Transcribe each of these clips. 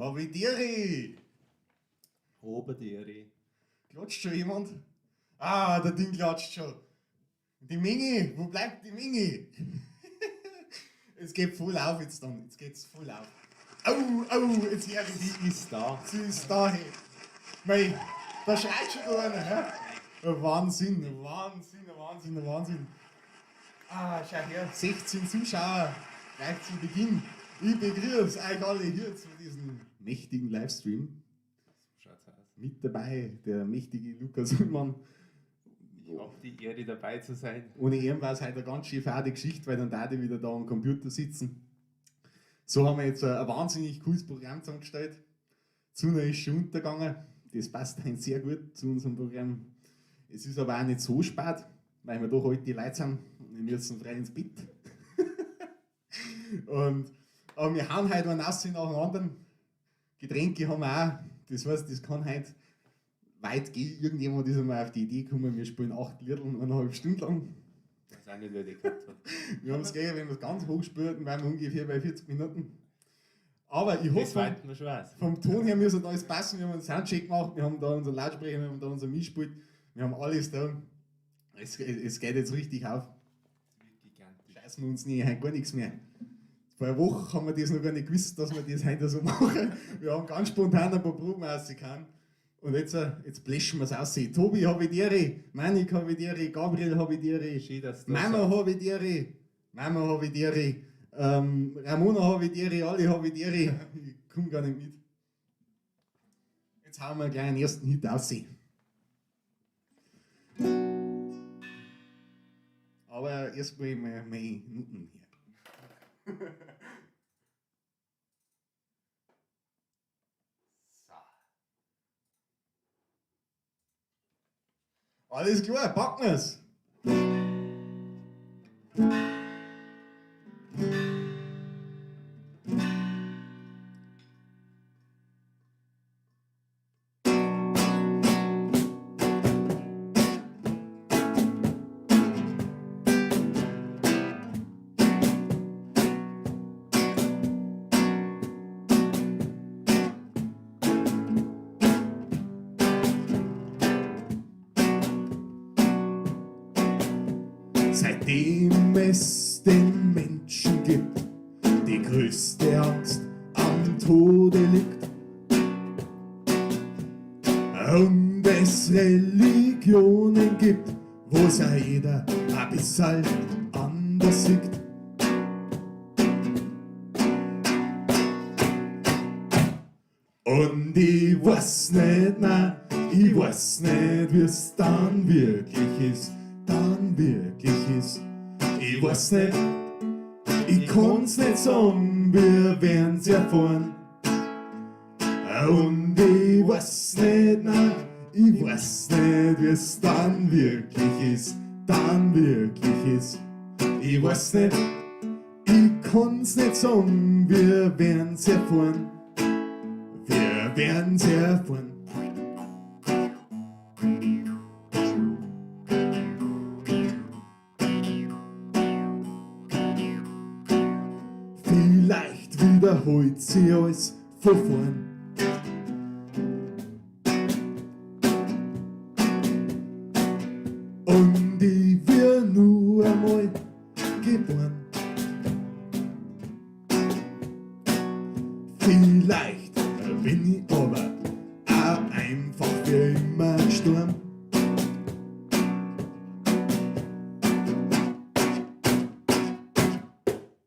Habidiri! Oberdiri. Klatscht schon jemand? Ah, der Ding klatscht schon. Die Menge, wo bleibt die Menge? Es geht voll auf jetzt dann. Jetzt geht's voll auf. Au, au, jetzt hör ich. Sie ist da. Sie ist da, hey. Mei, da schreit schon da einer, hä? Wahnsinn, Wahnsinn, Wahnsinn, Wahnsinn. Ah, schau her, 16 Zuschauer gleich zu Beginn. Ich begrüße euch alle hier zu diesem mächtigen Livestream. So schaut's aus. Mit dabei der mächtige Lukas Ullmann. Ich hab die Ehre, dabei zu sein. Ohne ihn war es heute eine ganz schön fade Geschichte, weil dann da die wieder da am Computer sitzen. So haben wir jetzt ein wahnsinnig cooles Programm zusammengestellt. Die Sonne ist schon untergegangen. Das passt heute sehr gut zu unserem Programm. Es ist aber auch nicht so spät, weil wir doch alte Leute sind und wir müssen frei ins Bett. Aber wir hauen heute einen nass nach dem anderen. Getränke haben wir auch. Das heißt, das kann heute weit gehen. Irgendjemand ist einmal auf die Idee gekommen, wir spielen 8 Lieder 1,5 Stunden lang. Ich weiß auch nicht, wer die gehabt hat. Wir haben es gegeben, wenn wir es ganz hoch spielten, waren wir ungefähr bei 40 Minuten. Aber ich hoffe, vom Ton her müsste alles passen. Wir haben einen Soundcheck gemacht, wir haben da unseren Lautsprecher, wir haben da unser Mischpult, wir haben alles da. Es geht jetzt richtig auf. Scheißen wir uns nie, heute gar nichts mehr. Vor einer Woche haben wir das noch gar nicht gewusst, dass wir das heute so machen. Wir haben ganz spontan ein paar Proben rausgehauen. Und jetzt bläschen wir es aus. Tobi habe ich die, Manik habe ich die, Gabriel habe ich die, Mama habe ich die, Mama habe ich die, Ramona habe ich die, alle habe ich die. Ich komme gar nicht mit. Jetzt hauen wir gleich einen ersten Hit raus. Aber erstmal meine Noten hier. So. Alles klar, packen wir's! Seitdem es den Menschen gibt, die größte Angst am Tode liegt und es Religionen gibt, wo's ja jeder ein bisschen anders sieht. Und ich weiß nicht, nein, ich weiß nicht, wie's dann wirklich ist. Dann wirklich ist. Ich weiß nicht, ich kann's nicht sagen, wir werden's erfahren. Und ich weiß nicht, nein, ich weiß nicht, wie's dann wirklich ist, dann wirklich ist. Ich weiß nicht, ich kann's nicht sagen, wir werden's erfahren. Wir werden's erfahren. Vielleicht wiederholt sie alles von vorn. Und ich wär nur einmal geboren. Vielleicht bin ich aber auch einfach für immer gestorben.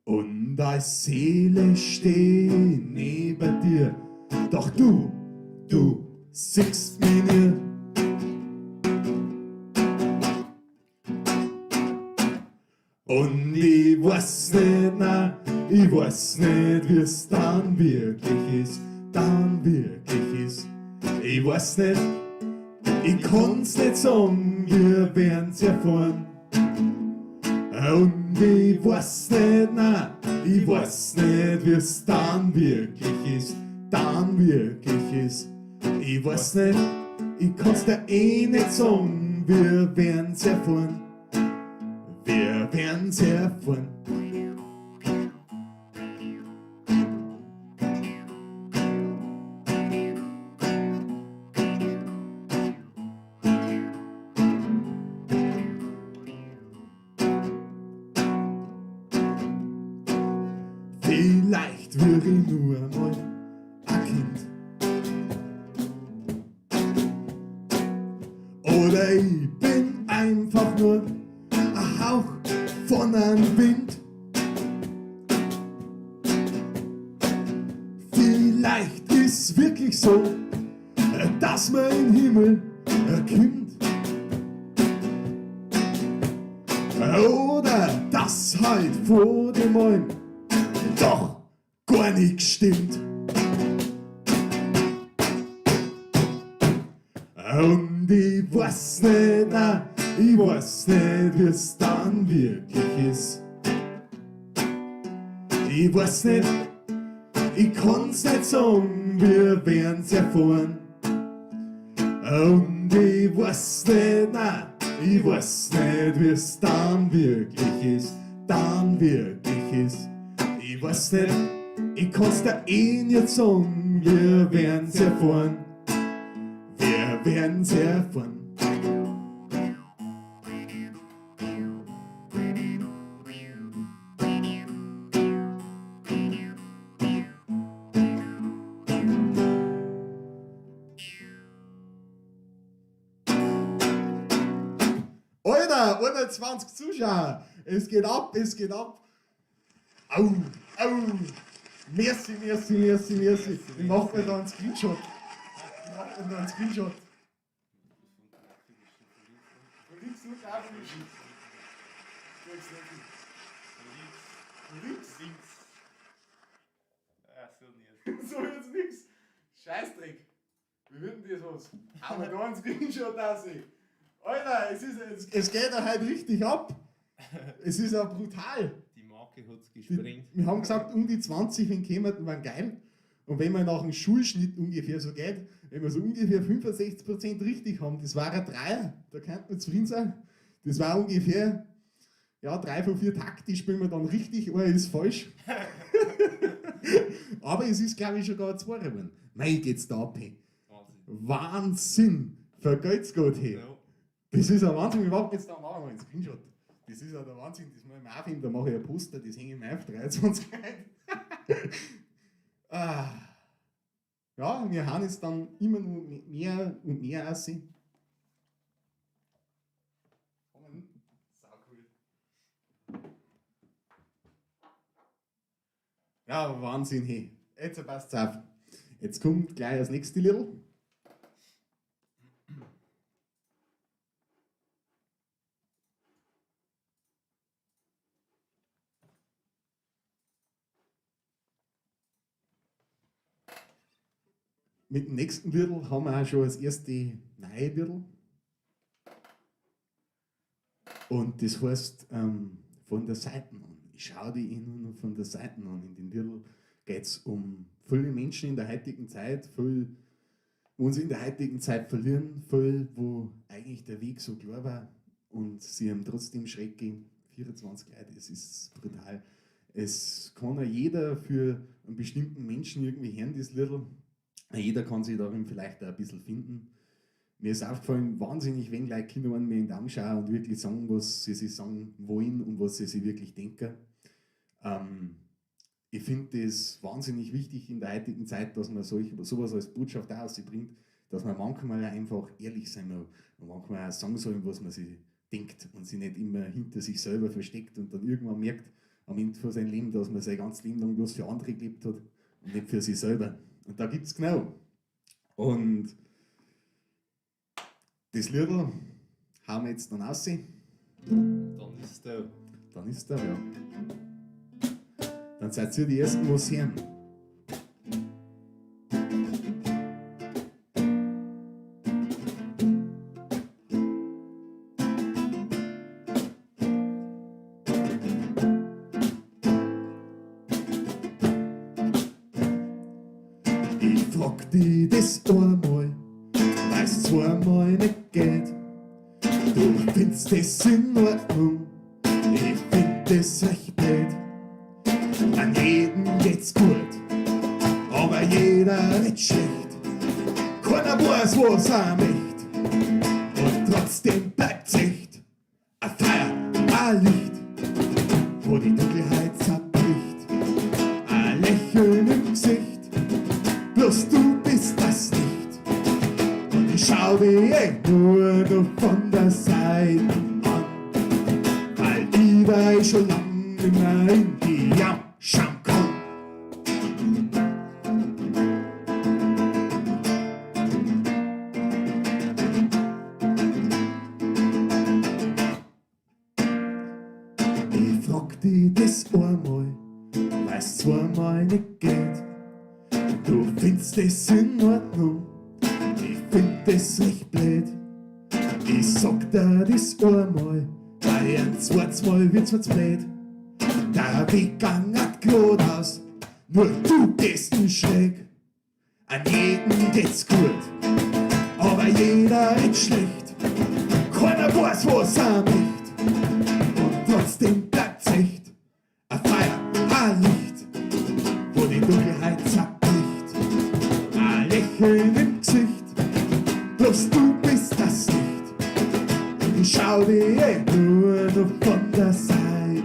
Und als Seele steh neben dir, doch du siehst mich nie. Und ich weiß nicht, nein, ich weiß nicht, wie's dann wirklich ist, dann wirklich ist. Ich weiß nicht, ich kann's nicht sagen, wir werden's erfahren. Und ich weiß nicht, nein, ich weiß nicht, wie's dann wirklich ist, dann wirklich ist. Ich weiß nicht, ich kann's dir eh nicht sagen, wir werden's erfahren. Wir werden's erfahren. Vielleicht wär ich nur einmal ein Kind. Oder ich bin einfach nur ein Hauch von einem Wind. Vielleicht ist's wirklich so, dass man im Himmel kommt. Oder dass halt vor dem allem doch gar nichts stimmt. Und ich weiß nicht, nein, ich weiß nicht, wie's dann wirklich ist. Ich weiß nicht, Ich kann's nicht sagen, wir werden's erfahren. Und ich weiß nicht, nein, ich weiß nicht, wie's dann wirklich ist, dann wirklich ist. Ich weiß nicht, ich kann's dir eh nicht sagen, wir werden's erfahren. Wir werden's erfahren. Alter, 21 Zuschauer. Es geht ab, es geht ab. Au, au. Merci, merci, merci, merci. Ich mach mir da einen Screenshot. Ich mach mir da einen Screenshot. Von links und aufmischen. Von links. Links? Links. Ach so, nicht. So jetzt nix. Scheißdreck. Wie wird denn das was? Aber da einen Screenshot aus. Alter, es geht ja heute richtig ab. Es ist ja brutal. Die Marke hat's gesprengt. Wir haben gesagt, um die 20, wenn kämen, waren geil. Und wenn man nach dem Schulschnitt ungefähr so geht, wenn wir so ungefähr 65% richtig haben, das war ein Dreier, da könnte man zufrieden sein. Das war ungefähr, ja, 3 von 4 Takte spielen wir dann richtig, einer ist falsch. Aber es ist, glaube ich, schon gar ein Zweier geworden. Mei, geht's da ab, hey. Wahnsinn. Wahnsinn! Vergelt's Gott, hey. Ja. Das ist ein Wahnsinn. Wir machen jetzt da machen wir einen Screenshot. Das ist ja der Wahnsinn, das muss ich mir aufheben. Da mache ich ein Poster, das hänge ich mir auf 23 rein. Ah. Ja, wir haben jetzt dann immer noch mehr und mehr raus. Sau cool. Ja, Wahnsinn, hey. Jetzt passt's auf. Jetzt kommt gleich das nächste Little. Mit dem nächsten Liedl haben wir auch schon das erste neue Liedl. Und das heißt von der Seite an. Ich schaue die nur noch von der Seite an. In dem Liedl geht's um viele Menschen in der heutigen Zeit, viel, wo uns in der heutigen Zeit verlieren, viel, wo eigentlich der Weg so klar war und sie haben trotzdem schräg gehen. 24 Leute, es ist brutal. Es kann ja jeder für einen bestimmten Menschen irgendwie hören, das Liedl. Jeder kann sich darin vielleicht auch ein bisschen finden. Mir ist aufgefallen, wahnsinnig, wenn gleich Kinder an mir in die Augen schauen und wirklich sagen, was sie sich sagen wollen und was sie sich wirklich denken. Ich finde das wahnsinnig wichtig in der heutigen Zeit, dass man sowas als Botschaft auch rausbringt, dass man manchmal auch einfach ehrlich sein muss und manchmal auch sagen soll, was man sich denkt und sich nicht immer hinter sich selber versteckt und dann irgendwann merkt, am Ende von seinem Leben, dass man sein ganzes Leben lang bloß für andere gelebt hat und nicht für sich selber. Und da gibt's genau. Und das Liedl hauen wir jetzt dann raus. Dann ist der. Dann ist der, ja. Dann seid ihr die Ersten, was hören. Ich frag dich das einmal, weil's zweimal nicht geht. Du findest das in Ordnung, ich find das recht blöd. An jedem geht's gut, aber jeder wird schlecht. Keiner weiß, was er möcht, und trotzdem bleibt's echt. Ein Feuer, ein Licht, wo die Dunkelheit zerbricht. Ein Lächeln im Gesicht, bloß du bist das nicht. Und ich schau dich eh nur noch von der Seite an, weil ich dich schon lang nicht mehr in die Augen schauen kann. Ich frag dich das einmal, weil's zweimal nicht geht. Du findest das in Ordnung, ich find das recht blöd. Ich sag dir das einmal, weil ein zweites Mal wird's mir zu blöd. Der Weg ging nicht geradeaus, Nur du gehst in schräg. An jedem geht's gut, aber jeder ist schlecht. Keiner weiß, was er möchte. Und trotzdem bleibt's echt. Ein Feuer, ein Licht, wo die Dunkelheit zerbricht. Ein Lächeln im Gesicht, bloß du bist das nicht. Und ich schau dir eh nur noch von der Seite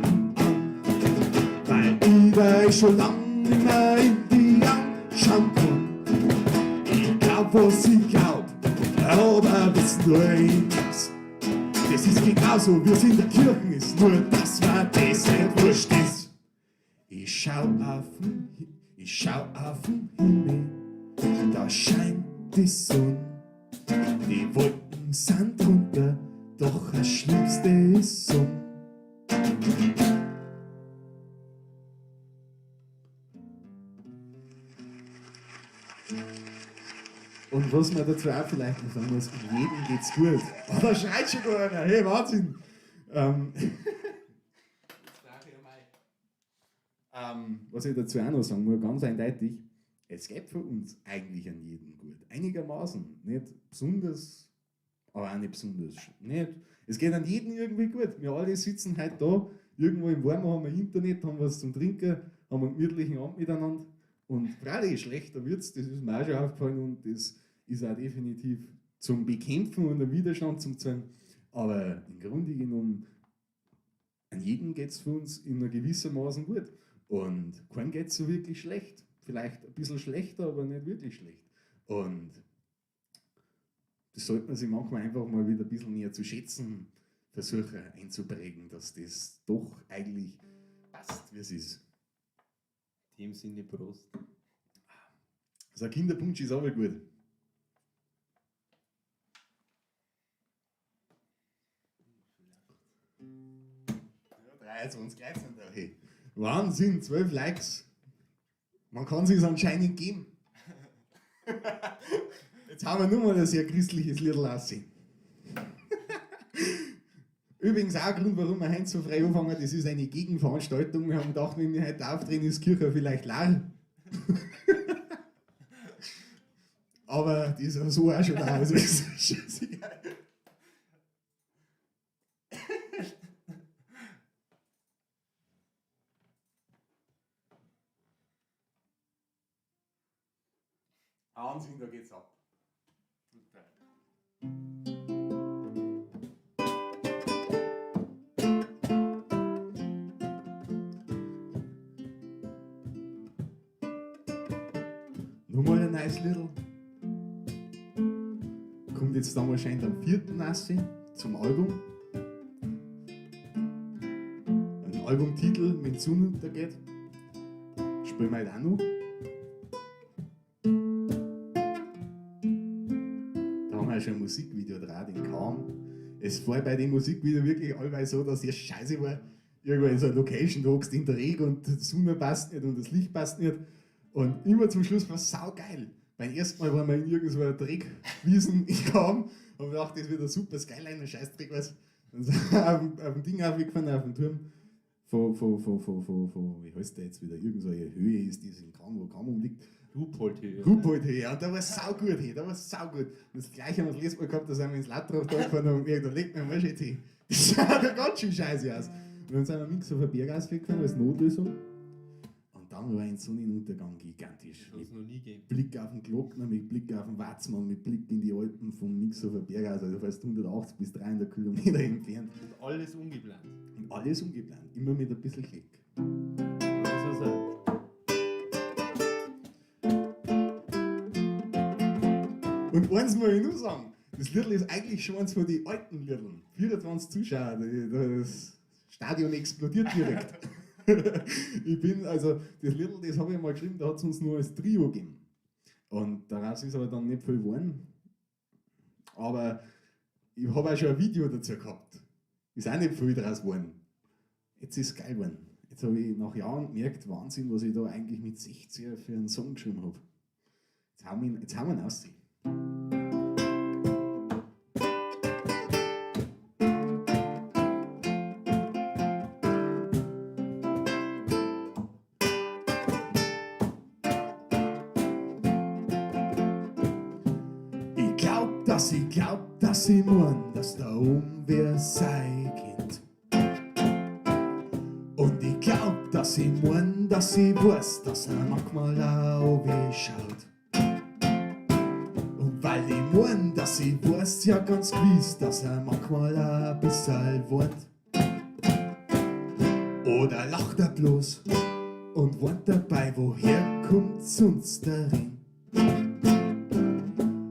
an, weil ich da schon lang nimmer in die anschauen kann. Ich glaub, was ich glaub, aber wissen nur ich nix. Das ist genauso, wie es in der Kirche ist, nur dass mir das nicht wurscht ist. Ich schau auf den, ich schau auf den Himmel, da scheint die Sonne. Die Wolken sind drunter, doch das Schlimmste ist um. Und was man dazu auch vielleicht noch sagen muss, jedem geht's gut. Oh, da schreit schon gar einer. Hey, Wahnsinn! Was ich dazu auch noch sagen muss, ganz eindeutig, es geht für uns eigentlich an jedem gut. Einigermaßen. Nicht besonders, aber auch nicht besonders. Nicht. Es geht an jedem irgendwie gut. Wir alle sitzen heute da, irgendwo im Warmen, haben wir Internet, haben was zum Trinken, haben einen gemütlichen Abend miteinander. Und freilich, schlechter wird's, das ist mir auch schon aufgefallen und das ist auch definitiv zum Bekämpfen und einen Widerstand zum zeigen. Aber im Grunde genommen, an jedem geht's für uns in einer gewissen Maßen gut. Und keinem geht's so wirklich schlecht. Vielleicht ein bisschen schlechter, aber nicht wirklich schlecht. Und das sollte man sich manchmal einfach mal wieder ein bisschen näher zu schätzen versuchen einzuprägen, dass das doch eigentlich passt, wie es ist. In dem Sinne, Prost. So ein Kinderpunsch ist aber gut. Ja, 23 Likes sind da. Hey. Wahnsinn, 12 Likes. Man kann sich's anscheinend geben. Jetzt haben wir nur mal ein sehr christliches Liedl aussehen. Übrigens auch ein Grund, warum wir heute so frei anfangen, das ist eine Gegenveranstaltung. Wir haben gedacht, wenn wir heute auftreten, ist die Kirche vielleicht leer. Aber die ist ja so auch schon da. Also ist scheißegal. Wahnsinn, da geht's ab. Nochmal ein neues Liedl. Kommt jetzt dann wahrscheinlich am 4. raus zum Album. Ein Albumtitel, wenn die Sonne untergeht. Spielen wir heute auch noch. Da haben wir ja schon ein Musikvideo draht in Cham. Es war bei dem Musikvideo wirklich allweil so, dass es scheiße war. Irgendwo in so einer Location, du hockst in der Regen und die Sonne passt nicht und das Licht passt nicht. Und immer zum Schluss war es saugeil. Beim ersten Mal waren wir in irgend so einer Dreckwiesen in Cham und wir dachten, das wird ein super Skyline, ein Scheißdreck was. Dann sind wir auf dem Ding aufgefahren, auf dem Turm von, wie heißt der jetzt wieder, irgend so eine Höhe ist, die in Cham, wo Cham umliegt. Ruhpoldhöhe. Ruhpoldhöhe, ja, und da war es saugut, hey, da war es saugut. Und das gleiche haben wir das letzte Mal gehabt, da sind wir ins Lattrach da gefahren und haben gemerkt, da legt man mal jetzt hin. Das schaut ja ganz schön scheiße aus. Und dann sind wir mit so auf den Berg rausgefahren als Notlösung. Und dann war ein Sonnenuntergang gigantisch. Das hat's noch nie gegeben. Mit Blick auf den Glockner, mit Blick auf den Watzmann, mit Blick in die Alpen vom Mixhofer Berg aus, also fast 180 bis 300 Kilometer entfernt. Und alles ungeplant. Und alles ungeplant, immer mit ein bisschen Glück. So sein. Und eins muss ich nur sagen, das Liedl ist eigentlich schon eins von den alten Liedln. 24 Zuschauer, das Stadion explodiert direkt. Das Liedl, das habe ich mal geschrieben, da hat's uns nur als Trio gegeben. Und daraus ist aber dann nicht viel geworden. Aber ich habe auch schon ein Video dazu gehabt. Ist auch nicht viel draus geworden. Jetzt ist es geil geworden. Jetzt habe ich nach Jahren gemerkt, Wahnsinn, was ich da eigentlich mit 16 für einen Song geschrieben habe. Jetzt hauen wir ihn, jetzt hauen wir ihn raus. Dass ich glaub, dass ich mein, dass da oben wer sein Kind. Und ich glaub, dass ich mein, dass ich weiß, dass er manchmal auch weh schaut. Und weil ich mein, dass ich weiß, ja ganz gewiss, dass er manchmal ein bisschen weint. Oder lacht er bloß und weint dabei, woher kommt sonst der Ring?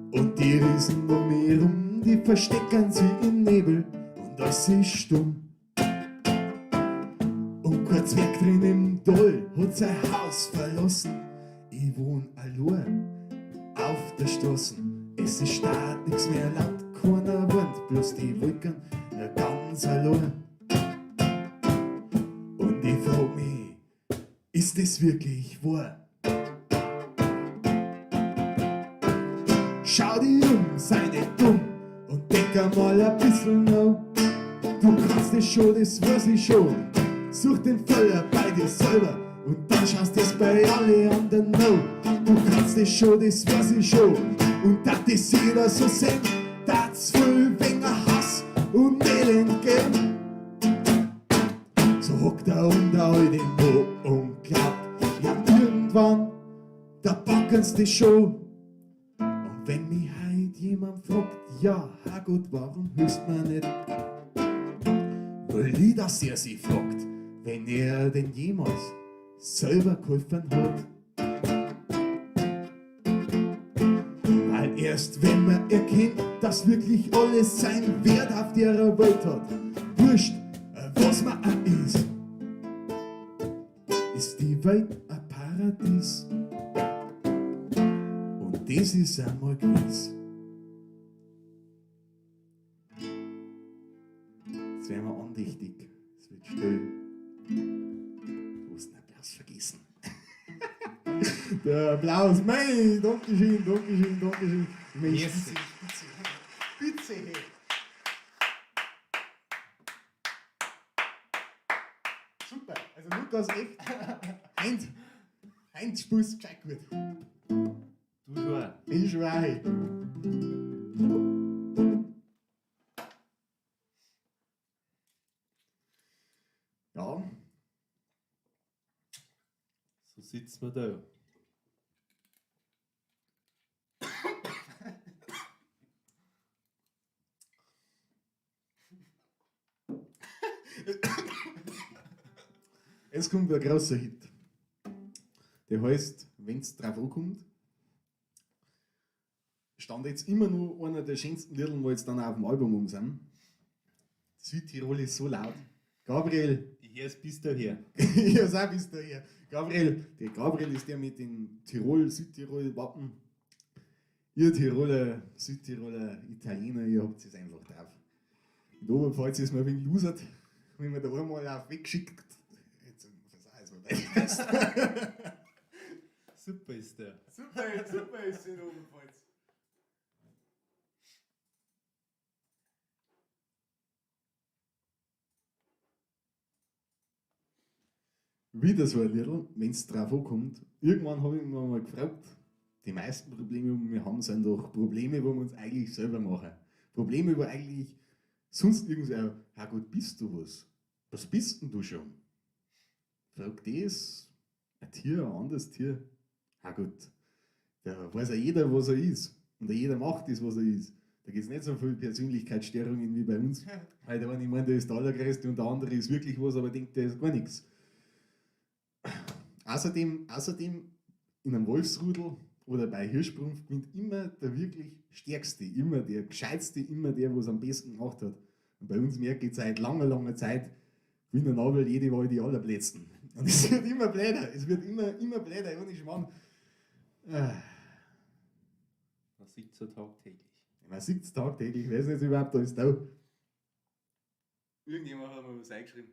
Und die Riesen um mich rum, die verstecken sie im Nebel und alles ist stumm. Und kein Zwerg drin im Doll hat sein Haus verlassen. Ich wohn allein auf der Straße. Es ist stark nix mehr laut, keiner wohnt, bloß die Wolken ganz allein. Und ich frag mich, ist das wirklich wahr? Schau dich um, sei nicht dumm und denk einmal ein bisschen noch. Du kannst es schon, das weiß ich schon. Such den Feuer bei dir selber und dann schaust es bei alle anderen noch. Du kannst es schon, das weiß ich schon. Und dass das jeder so sehen, dass viel weniger Hass und Elend geben. So hockt er unter all dem Mo und glaubt, ja irgendwann, da packen's die schon. Und wenn mich heut jemand fragt, ja Herrgott, warum hilfst mir nicht? Weil ich, dass er sich fragt, wenn er denn jemals selber geholfen hat. Weil erst wenn man erkennt, dass wirklich alles seinen Wert auf der Welt hat, wurscht, was man auch ist, ist die Welt ein Paradies. Und das ist einmal gewiss. Jetzt werden wir andächtig. Es wird still. Du hast den Applaus vergessen. Der Applaus, mei, Dankeschön, Dankeschön, Dankeschön. Mei, Merci. Spitze, Spitze, Spitze, hey. Super, also Lukas, echt, Hand spielst du gescheit gut. Du schon auch. Ich schon auch, hey. Ja. So sitzen wir da. Es kommt ein großer Hit. Der heißt, wenn's drauf ankommt, stand jetzt immer noch einer der schönsten Lieder, wo jetzt dann auch auf dem Album um sind. Südtirol ist so laut. Gabriel. Ich hör's bis daher. Ich hör's auch bis daher. Gabriel, der Gabriel ist der mit den Tirol, Südtirol-Wappen. Ihr Tiroler, Südtiroler, Italiener, ihr habt es einfach drauf. In der Oberpfalz ist man ein wenig losert, wenn man da einmal auf weggeschickt. Jetzt versau ich's mir nicht. Super ist der. Super, super ist in der Oberpfalz. Wieder so ein Liedl, wenn's drauf ankommt. Irgendwann hab ich mich mal gefragt, die meisten Probleme, die wir haben, sind doch Probleme, wo wir uns eigentlich selber machen. Probleme, wo eigentlich sonst irgendwer, Herrgott, bist du was? Was bist denn du schon? Frag das, ein Tier, ein anderes Tier. Herrgott, da weiß ja jeder, was er ist. Und jeder macht das, was er ist. Da gibt's nicht so viel Persönlichkeitsstörungen wie bei uns. Weil der eine meint, der ist der Allergrößte und der andere ist wirklich was, aber denkt, der ist gar nichts. Außerdem in einem Wolfsrudel oder bei Hirschbrunft gewinnt immer der wirklich Stärkste, immer der Gescheitste, immer der, was am besten gemacht hat. Und bei uns merke ich seit langer, langer Zeit, gewinnen aber jede Wahl die allerletzten. Und es wird immer bläder, es wird immer, immer bläder, ohne Schmarrn. Man sieht's ja tagtäglich. Man sieht's tagtäglich, ich weiß nicht, überhaupt alles da. Irgendjemand hat mir was eingeschrieben.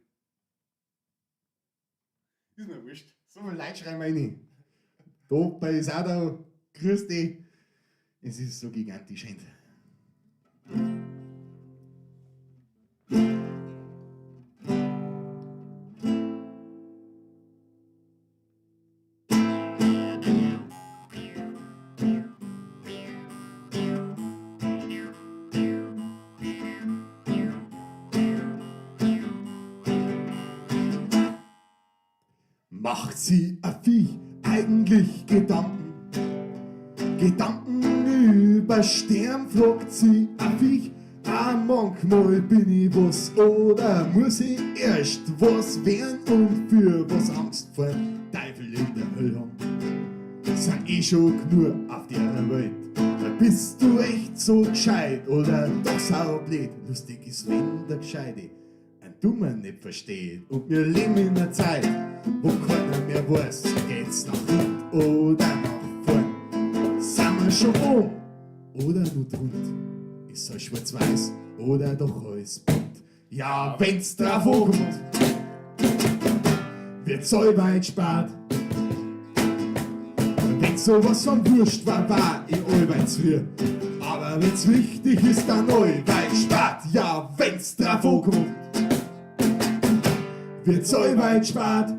Ist mir wurscht. So viel Leute schreiben rein. Der Opa ist auch da. Grüß dich. Es ist so gigantisch. Macht sie a Viech eigentlich Gedanken? Gedanken über Stern, fragt sie a Viech. Ah, manchmal bin ich was oder muss ich erst was werden und für was Angst vor dem Teufel in der Hölle haben. Sind eh schon genug auf der Welt. Da bist du echt so gescheit oder doch saublöd. Lustig ist, wenn der Gescheite ein Dummer nicht versteht. Und wir leben in einer Zeit, wo keiner mehr weiß, geht's nach hinten oder nach vorn. Sind wir schon um oder nur drunter? Ist alles schwarz-weiß oder doch alles bunt? Ja, wenn's drauf ankommt, wird's allweil gespart. Wenn sowas von Wurscht war, war ich allweil zu früh. Aber wenn's wichtig ist, dann allweil gespart. Ja, wenn's drauf ankommt, wird's allweil gespart.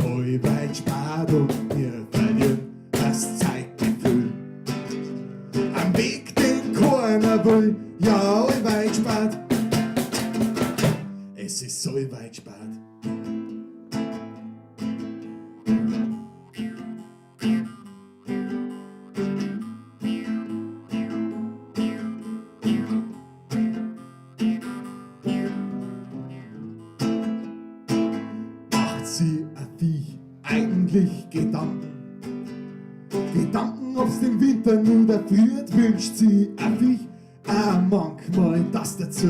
Allweil gespart und wir verlieren das Zeitgefühl. Am Weg, den keiner will, ja, allweil gespart. Es ist allweil gespart. Macht sie a Viech eigentlich Gedanken? Gedanken, ob's den Winter nur da friert, wünscht sie a Viech auch manchmal das dazu.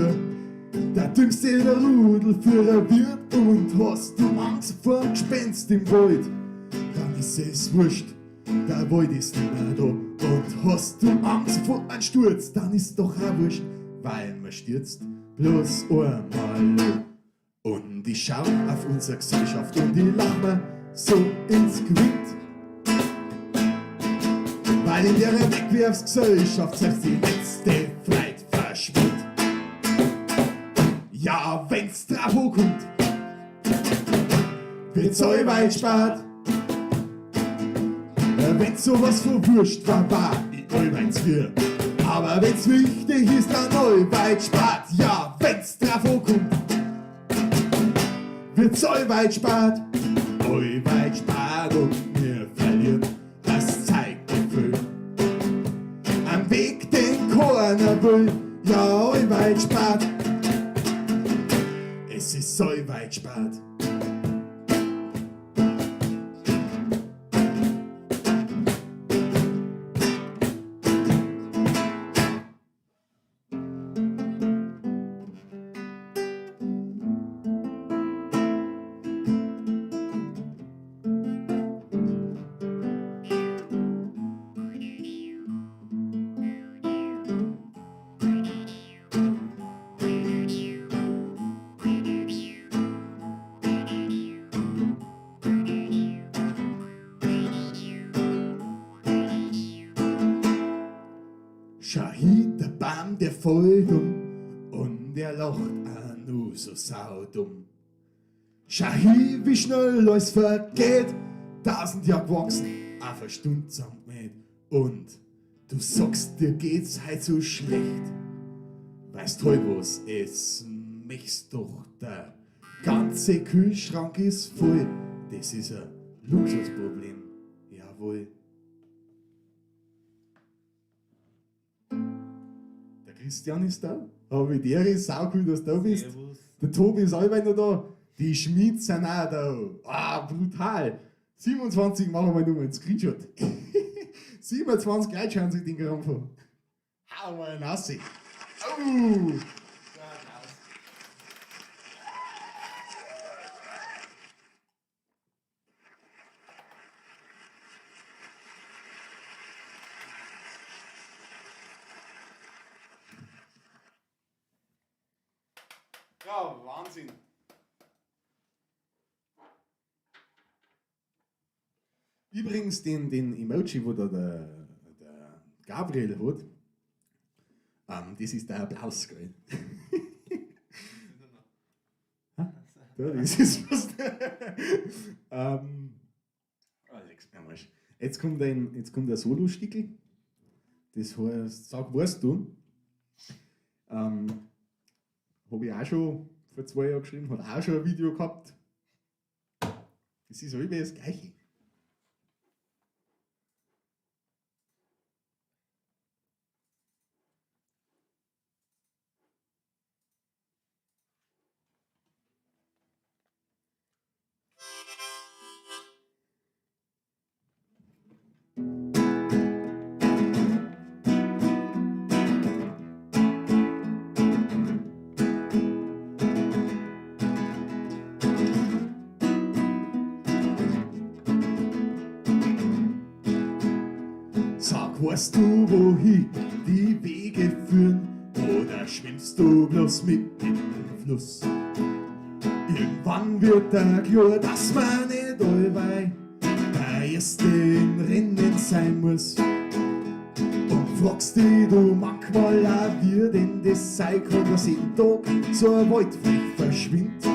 Der dümmste der Rudelführer wird und hast du Angst vor dem Gespenst im Wald, dann ist es wurscht, der Wald ist nicht mehr da. Und hast du Angst vor einem Sturz, dann ist doch auch wurscht, weil man stürzt bloß einmal. Und ich schau auf unsere Gesellschaft und ich lach mir so ins Gewind. Weil in der Wegwerfsgesellschaft selbst die letzte Freude verschwindet. Ja, wenn's drauf ankommt, wird's allweil gespart. Wenn's sowas von Wurscht war, war ich allweil zu früh. Aber wenn's wichtig ist, dann allweil gespart. Ja, wenn's drauf ankommt, wird's allweil gespart. Allweil gespart und wir verlieren das Zeitgefühl. Am Weg, den keiner will, ja, allweil gespart. Es ist allweil gespart. Schau hin, der Baum, der fällt um und er lacht auch nur so saudumm. Schau hin, wie schnell alles vergeht, 1000 Jahre gewachsen, auf eine Stunde zusammengemäht. Und du sagst, dir geht's heut so schlecht. Weißt heut was, es möcht's doch, der ganze Kühlschrank ist voll. Das ist ein Luxusproblem, jawohl. Der Christian ist da. Hab ich dir, sau cool, dass du da bist. Servus. Der Tobi ist allweil noch da. Die Schmieds sind auch da. Ah, brutal. 27 machen wir nur einen Screenshot. 27 Leute schauen sich den Kram an. Hau mal raus. Au! Ja, Wahnsinn. Übrigens, den Emoji, wo da der Gabriel hat, das ist der Applaus, gell? Ha? Da, das ist was. Alex, mir am Arsch. Jetzt kommt ein Solo-Stickel. Das heißt, sag, weißt du? Hab ich auch schon vor 2 Jahren geschrieben, hat auch schon ein Video gehabt. Das ist immer das Gleiche. Sag, weißt du, wohin die Wege führen? Oder schwimmst du bloß mit im Fluss? Irgendwann wird da klar, dass man nicht allweil der Erste im Rennen sein muss. Und fragst dich du manchmal auch, wie denn das sein kann, dass jeden Tag so ein Waldfleck verschwindet.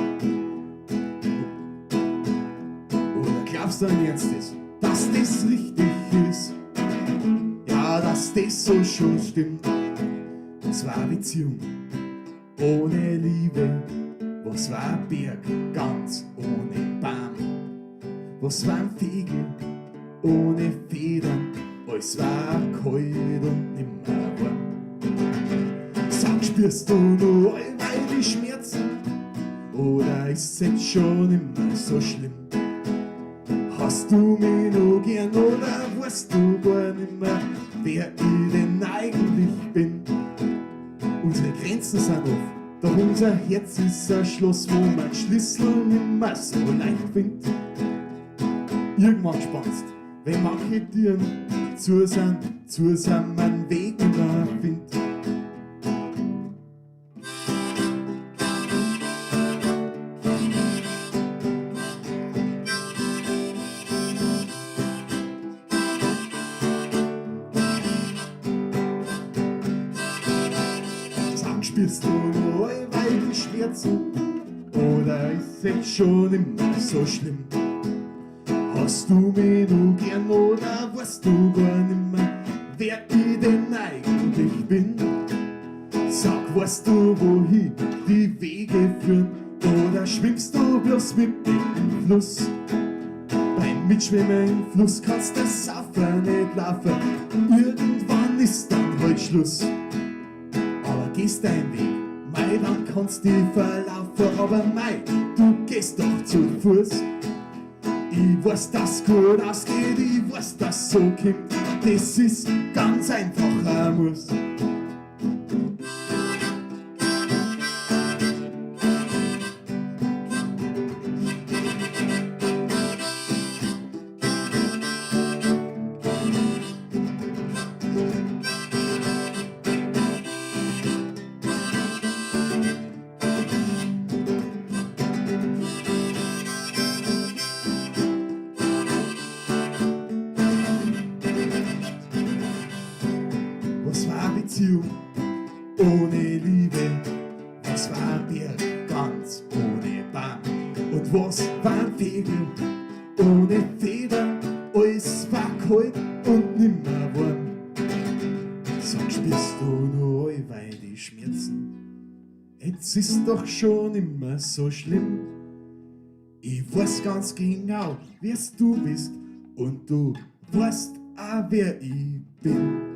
Oder glaubst du an Ernstes, dass das richtig ist? Ja, dass das so schon stimmt. Was war Beziehung ohne Liebe? Was war ein Berg ganz ohne Baum? Was war ein Vogel ohne Federn? Alles war kalt und nimmer warm. Sag, spürst du noch allweil die Schmerzen? Oder ist's jetzt schon immer so schlimm? Hast du mich noch gern oder weißt du gar nimmer, wer ich denn eigentlich bin? Unsere Grenzen sind offen, doch unser Herz ist ein Schloss, wo man Schlüssel nimmer so leicht findet. Irgendwann spannst, wenn manche Türen zu sind, man Weg nimmer findet. Sag, spürst du noch allweil die Schmerzen? Oder ist es schon immer so schlimm? Hast du mich noch gern oder weißt du gar nimmer, wer ich denn eigentlich bin? Sag, weißt du, wohin die Wege führen? Oder schwimmst du bloß mit mir im Fluss? Beim Mitschwimmen im Fluss kannst du saufen nicht laufen. Irgendwann ist dann halt Schluss. Aber gehst deinen Weg, mei, dann kannst dich verlaufen. Aber mei, du gehst doch zu Fuß. Ich weiß, dass gut ausgeht, ich weiß, dass so kommt. Das ist ganz einfach ein Muss. Was war Beziehung ohne Liebe? Was war Berg ganz ohne Baum? Und was waren Vögel ohne Federn? Alles war kalt und nimmer warm. Sag, spürst du noch allweil die Schmerzen? Jetzt ist doch schon immer so schlimm. Ich weiß ganz genau, wer's du bist, und du weißt auch, wer ich bin.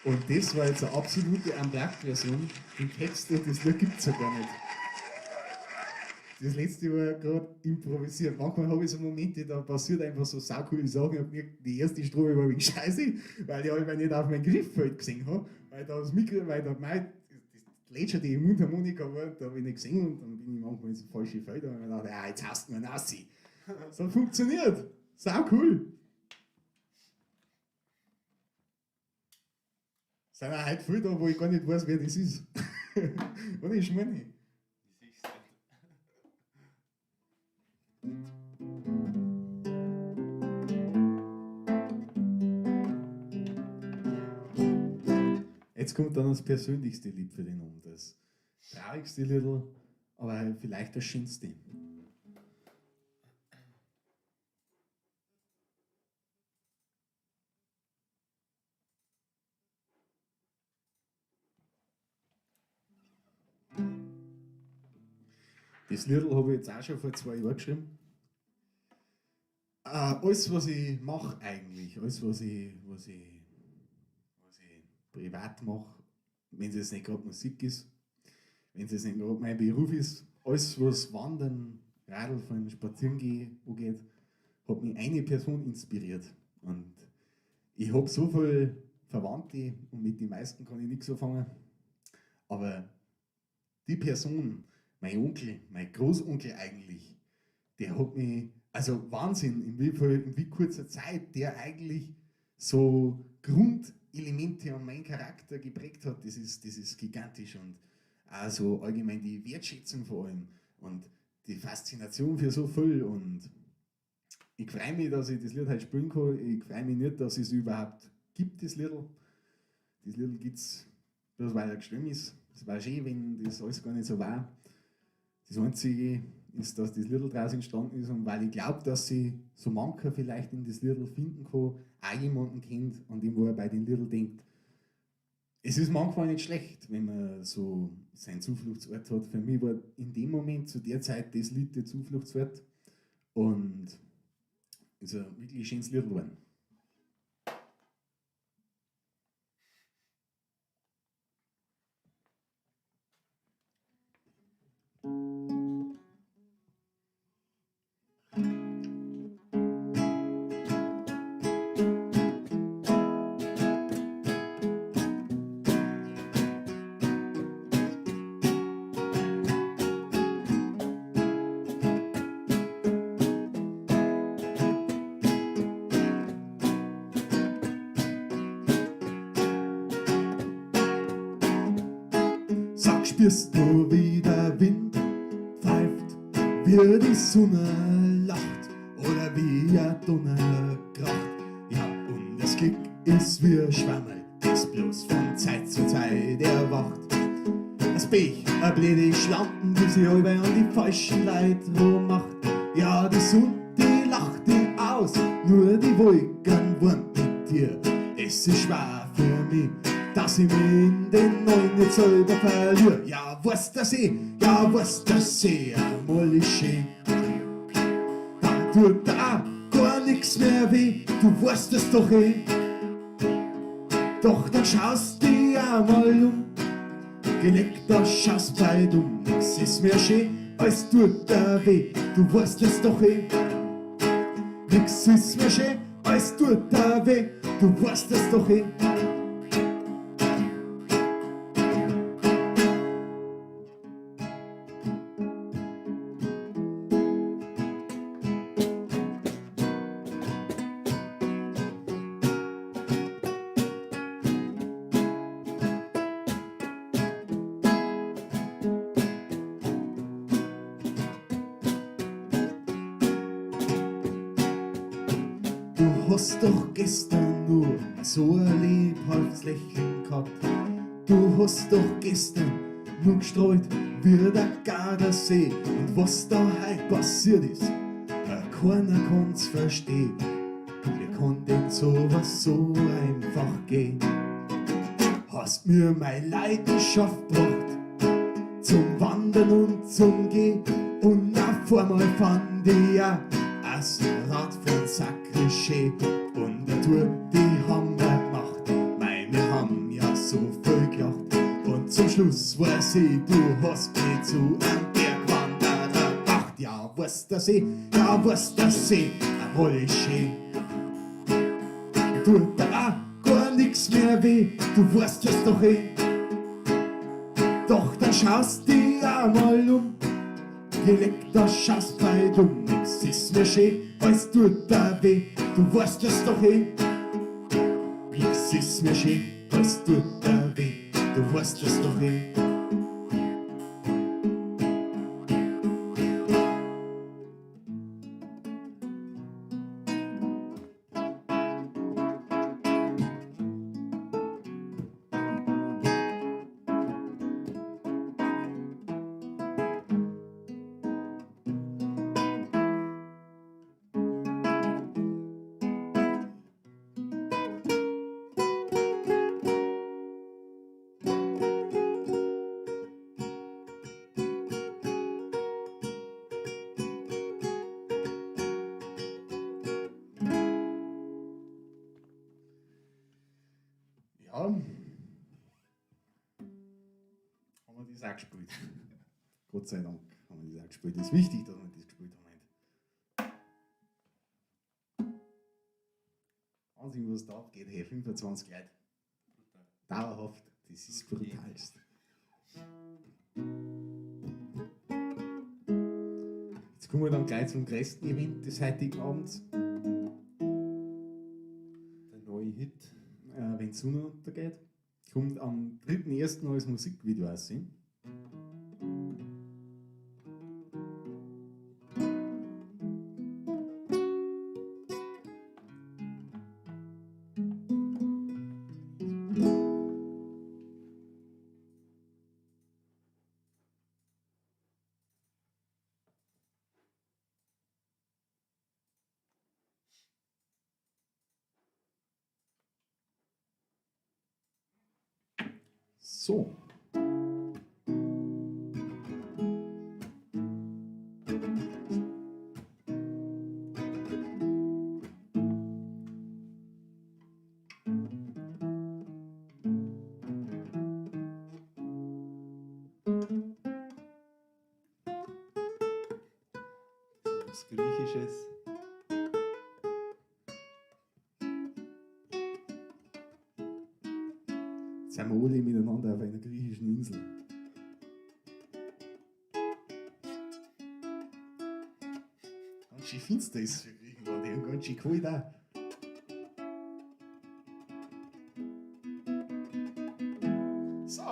Und das war jetzt eine absolute Unplugged-Version. Den Text und das Lied gibt's ja gar nicht. Das letzte war grad improvisiert. Manchmal habe ich so Momente, da passiert einfach so saucoole Sachen. Ich hab gemerkt, die erste Strophe war wegen Scheiße, weil ich halt nicht auf mein Grifffeld gesehen hab. Weil da das Mikro, weil da mein, das lätscherte die Mundharmonika war, da hab ich nicht gesehen und dann bin ich manchmal ins falsche Feld und hab mir gedacht, ja, jetzt hast du nur Nassi. Das hat funktioniert. Sau cool. Sind auch heute viele da, wo ich gar nicht weiß, wer das ist. Und ich schmör nicht. Jetzt kommt dann das persönlichste Lied für den Abend, das traurigste Lied, aber vielleicht das schönste. Das Liedl habe ich jetzt auch schon vor 2 Jahren geschrieben. Alles, was ich mache eigentlich, alles, was ich privat mache, wenn es jetzt nicht gerade Musik ist, wenn es jetzt nicht gerade mein Beruf ist, alles, was Wandern, Radlfahren, Spazierengehen angeht, hat mich eine Person inspiriert. Und ich habe so viele Verwandte und mit den meisten kann ich nichts anfangen. Aber die Person, mein Onkel, mein Großonkel eigentlich, der hat mich, also Wahnsinn, in wie kurzer Zeit der eigentlich so Grundelemente an meinen Charakter geprägt hat, das ist gigantisch und auch so allgemein die Wertschätzung vor allem und die Faszination für so viel und ich freue mich, dass ich das Lied heute spielen kann. Ich freue mich nicht, dass es überhaupt gibt, das Lied. Das Lied gibt es bloß, weil er geschrieben ist. Es war schön, wenn das alles gar nicht so war. Das Einzige ist, dass das Lied draus entstanden ist und weil ich glaube, dass sich so mancher vielleicht in das Lied finden kann, auch jemanden kennt, an dem, wo er bei den Liedl denkt. Es ist manchmal nicht schlecht, wenn man so seinen Zufluchtsort hat. Für mich war in dem Moment, zu der Zeit, das Lied der Zufluchtsort. Und ist ein wirklich schönes Lied geworden. Sag, spürst du, wie der Wind pfeift, wie die Sonne lacht oder wie ein Donner kracht? Ja, und das Glück ist wie ein Schwammerl, das bloß von Zeit zu Zeit erwacht. Das Pech, a blöde Schlampen, die sich allweil an die falschen Leute macht. Ja, die Sonne, die lacht dich aus, nur die Wolken wohnt mit dir. Es ist schwer für mich, dass ich mich in den Neuen nicht selber verliere. Ja, weißt das eh, ja, weißt das eh, einmal ist schön. Dann tut da auch gar nix mehr weh, du weißt es doch eh. Doch dann schaust dich einmal um, geleckt, da schaust bei dumm. Nix ist mehr schön, als tut da weh, du weißt es doch eh. Nix ist mehr schön, als tut da weh, du weißt es doch eh. Du hast doch gestern nur so ein lebhaftes Lächeln gehabt. Du hast doch gestern nur gestrahlt wie der Gardasee. Und was da heut passiert ist, keiner kann's verstehen. Wie kann denn sowas so einfach gehen? Hast mir meine Leidenschaft gebracht zum Wandern und zum Gehen. Und auf einmal fand ich ja das Radfahren sakrisch schön. Und eine Tour, die haben wir gemacht. Mei, wir haben ja so viel gelacht. Und zum Schluss weiß ich, du hast mich zu einem Bergwanderer gemacht. Ja, weißt das eh, ja, weißt das eh, einmal ist schön. Tut da auch gar nix mehr weh, du weißt es doch eh. Doch dann schaust dich einmal um, geleckt, da schaust bei dumm. Nix ist mehr schön, als tut da weh, du weißt es doch eh. Nix ist mehr schön, als tut da weh, du weißt es doch eh. auch gespielt. Gott sei Dank haben wir das auch gespielt. Das ist wichtig, dass wir das gespielt haben. Wahnsinn, was da abgeht. Hey, 25 Leute. Dauerhaft. Das ist brutalst. Jetzt kommen wir dann gleich zum größten Event des heutigen Abends. Der neue Hit. Wenn die Sonne untergeht. Kommt am 3.1. neues Musikvideo raus. So. Was Griechisches. Jetzt sind wir alle miteinander auf einer griechischen Insel. Ganz schön finster ist es für Griechenland und ganz schön kalt auch. So,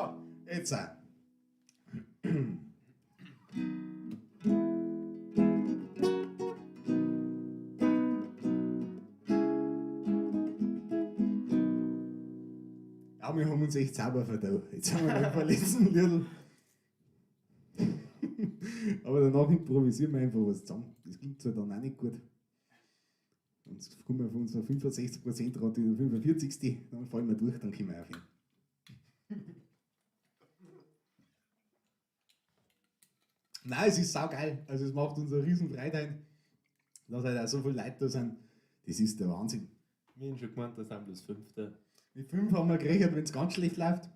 jetzt auch. Ja, wir haben uns echt sauber verdaut. Jetzt haben wir noch verletzten Liedl. Aber danach improvisieren wir einfach was zusammen. Das klingt zwar dann auch nicht gut. Und jetzt kommen wir von unserer 65% Rate in die 45. Dann fallen wir durch, dann können wir aufhören. Nein, es ist saugeil. Also es macht uns eine riesen Freude, dass halt auch so viele Leute da sind. Das ist der Wahnsinn. Wir haben schon gemeint, das sind bloß 5 da. Mit 5 haben wir gerechnet, wenn es ganz schlecht läuft.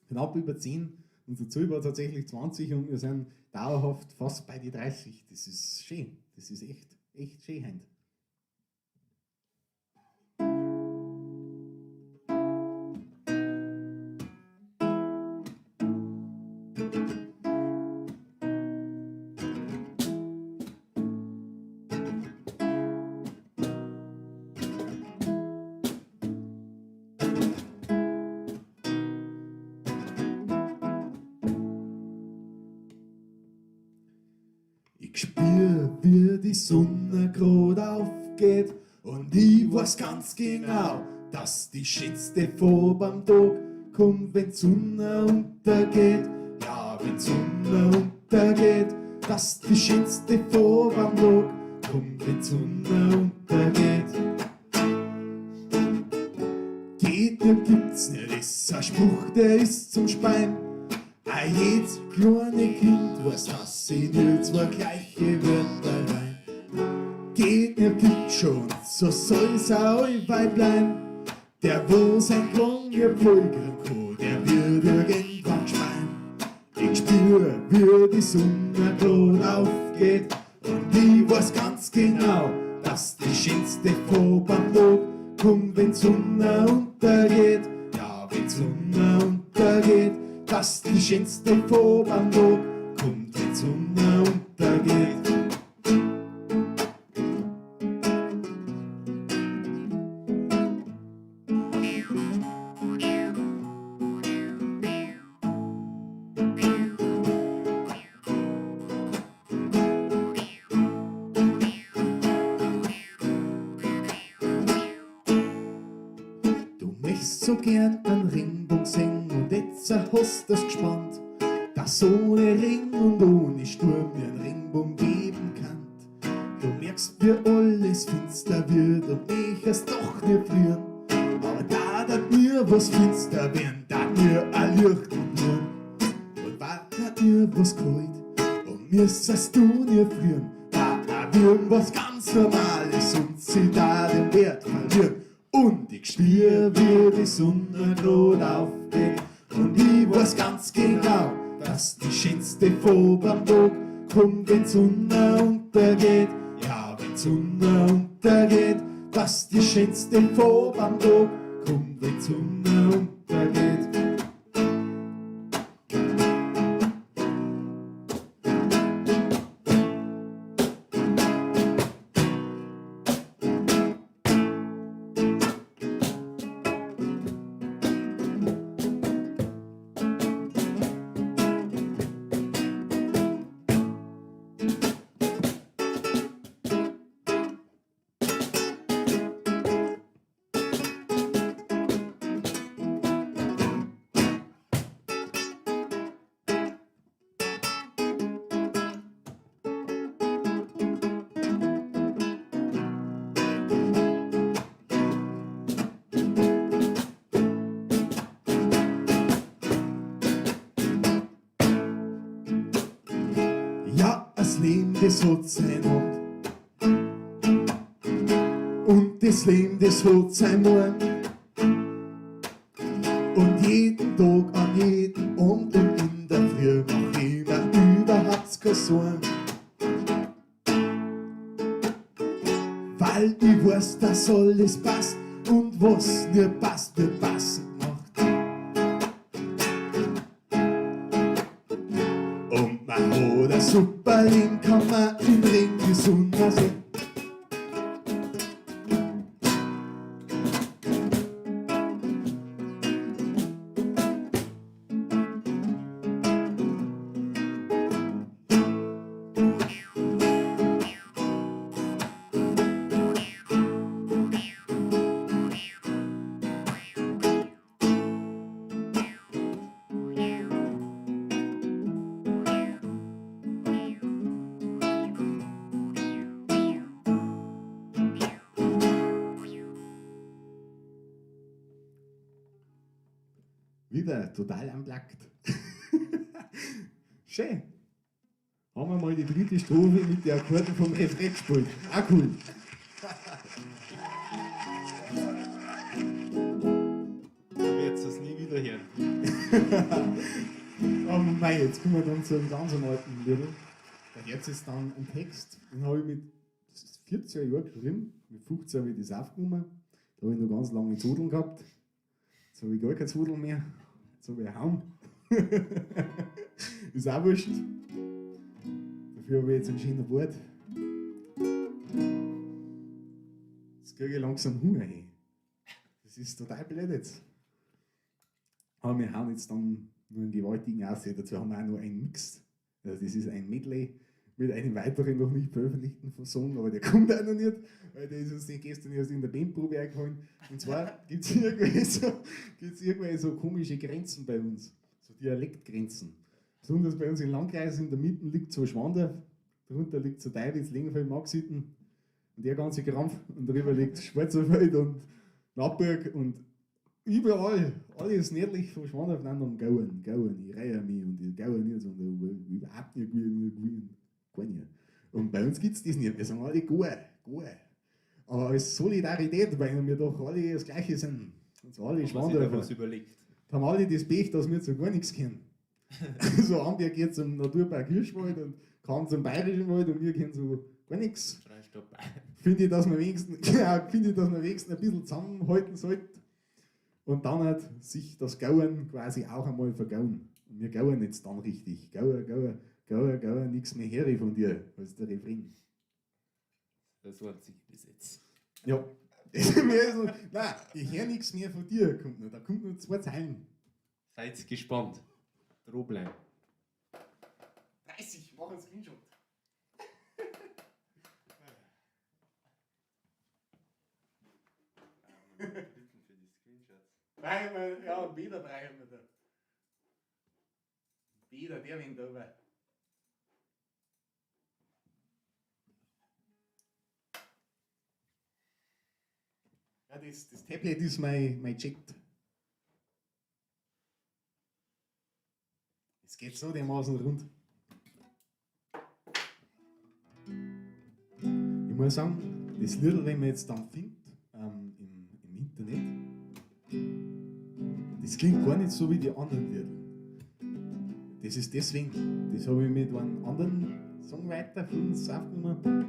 Knapp über 10. Unser Ziel war tatsächlich 20 und wir sind dauerhaft fast bei die 30. Das ist schön. Das ist echt, echt schön heute. Ich spür, wie die Sonne grad aufgeht und ich weiß ganz genau, dass die schönste Farbe am Tag kommt, wenn die Sonne untergeht. Ja, wenn die Sonne untergeht, dass die schönste Farbe am Tag kommt, wenn die Sonne untergeht. Geht, mir gibt's nicht, ist ein Spruch, der ist zum Spein. Ein jedes kleine Kind weiß, dass sie nicht zwei gleiche Wörter rein. Geht mir gibt's schon, so soll's auch allweil bleiben. Der, wo sein Klon folgen kann, der wird irgendwann speien. Ich spür, wie die Sonne grad aufgeht und ich weiß ganz genau, dass die schönste Farbe am Tag kommt, wenn die Sonne untergeht. Ja, wenn die Sonne untergeht, dass die schönste Farbe am Tag kommt, wenn die Sonne untergeht. Du möchtest so gern einen Ringbogen singen und jetzt hast du's gespannt, dass ohne Ring und ohne Sturm mir ein Ringbogen geben kann. Du merkst, wie alles finster wird und ich es doch nicht frieren. Aber da dat mir was finster werden, da mir ein Licht blühen. Und war dat mir was kalt und mir sei's du nie frieren. Da wir was ganz Normales und sie da den Wert verlieren. Und ich spür, wie die Sonne grad aufgeht und ich weiß ganz genau, Dass die schönste Farbe am Tag kommt, wenn die Sonne untergeht. Ja, wenn die Sonne untergeht, dass die schönste Farbe am Tag kommt, wenn die Sonne untergeht. Ja, das Leben, das hat sein Hund. Und das Leben, das hat sein Morgen. Und jeden Tag, an jedem Abend und in der Früh mach ich mir überhaupt keine Sorgen. Weil ich weiß, dass alles passt und was nicht passt, wird passend gemacht. Und man hat ein super Leben, kann man im Ring die Sonne sehen. Wieder total unplugged. Schön. Haben wir mal die dritte Strophe mit den Akkorden vom Refrain gespielt. Auch cool. Du wirst es nie wieder hören. Oh mei, jetzt kommen wir dann zu einem ganz alten Lied. Da jetzt ist dann ein Text, den habe ich mit 14 Jahren geschrieben. Mit 15 habe ich das aufgenommen. Da habe ich noch ganz lange Zodeln gehabt. Jetzt habe ich gar keine Zodeln mehr. Jetzt habe ich einen Haum. Ist auch wurscht. Dafür habe ich jetzt einen schönen Bart. Jetzt kriege ich langsam Hunger. Hey. Das ist total blöd jetzt. Aber wir hauen jetzt dann nur einen gewaltigen Aussehen. Dazu haben wir auch noch einen Mix. Also das ist ein Medley mit einem weiteren noch nicht veröffentlichten Song, aber der kommt auch noch nicht, weil der ist uns gestern erst in der Bandprobe eingefallen. Und zwar gibt's irgendwelche so komische Grenzen bei uns, so Dialektgrenzen. Besonders bei uns in Landkreis in der Mitte liegt so Schwandorf, darunter liegt so Teibitz, Längenfeld, Maxhütten und der ganze Krampf und darüber liegt Schwarzerfeld und Nappburg und überall, alles nördlich von Schwandorf, nein, dann Gauen, Gauen, ich reihe mich und ich gaue nicht und überhaupt nicht gut, gar nicht. Und bei uns gibt's das nicht, wir sagen alle Goa, Goa. Aber als Solidarität, weil wir doch alle das Gleiche sind. Und zwar alle Haben wir sich da Schwandorfer. was überlegt. Da haben alle das Pech, dass wir zu gar nichts kennen. So Amberg geht zum Naturpark Hirschwald und kann zum Bayerischen Wald und wir kennen so gar nichts. Freistaat Bayern. Finde ich, dass man wenigstens, genau, finde ich, dass man wenigstens ein bisschen zusammenhalten sollte. Und dann hat sich das Gauen quasi auch einmal vergauen. Und wir gauen jetzt dann richtig. Gauen, gauen, gauen, gauen, nix mehr her von dir, als der Refrain. Das war einzige bis jetzt. Ja. Nein, ich hör nix mehr von dir, kommt noch. Da kommt nur 2 Zeilen. Seid gespannt. Droh bleiben. 30, mach einen Screenshot. Nein, ja, einen Bäder brauchen wir da. Bäder, der winkt aber. Ja, das Tablet ist mein Chat. Es geht so dermaßen rund. Ich muss sagen, das Liedl, wenn man jetzt dann findet im Internet, das klingt gar nicht so wie die anderen Liedl. Das ist deswegen, das habe ich mit einem anderen Songwriter von uns aufgenommen,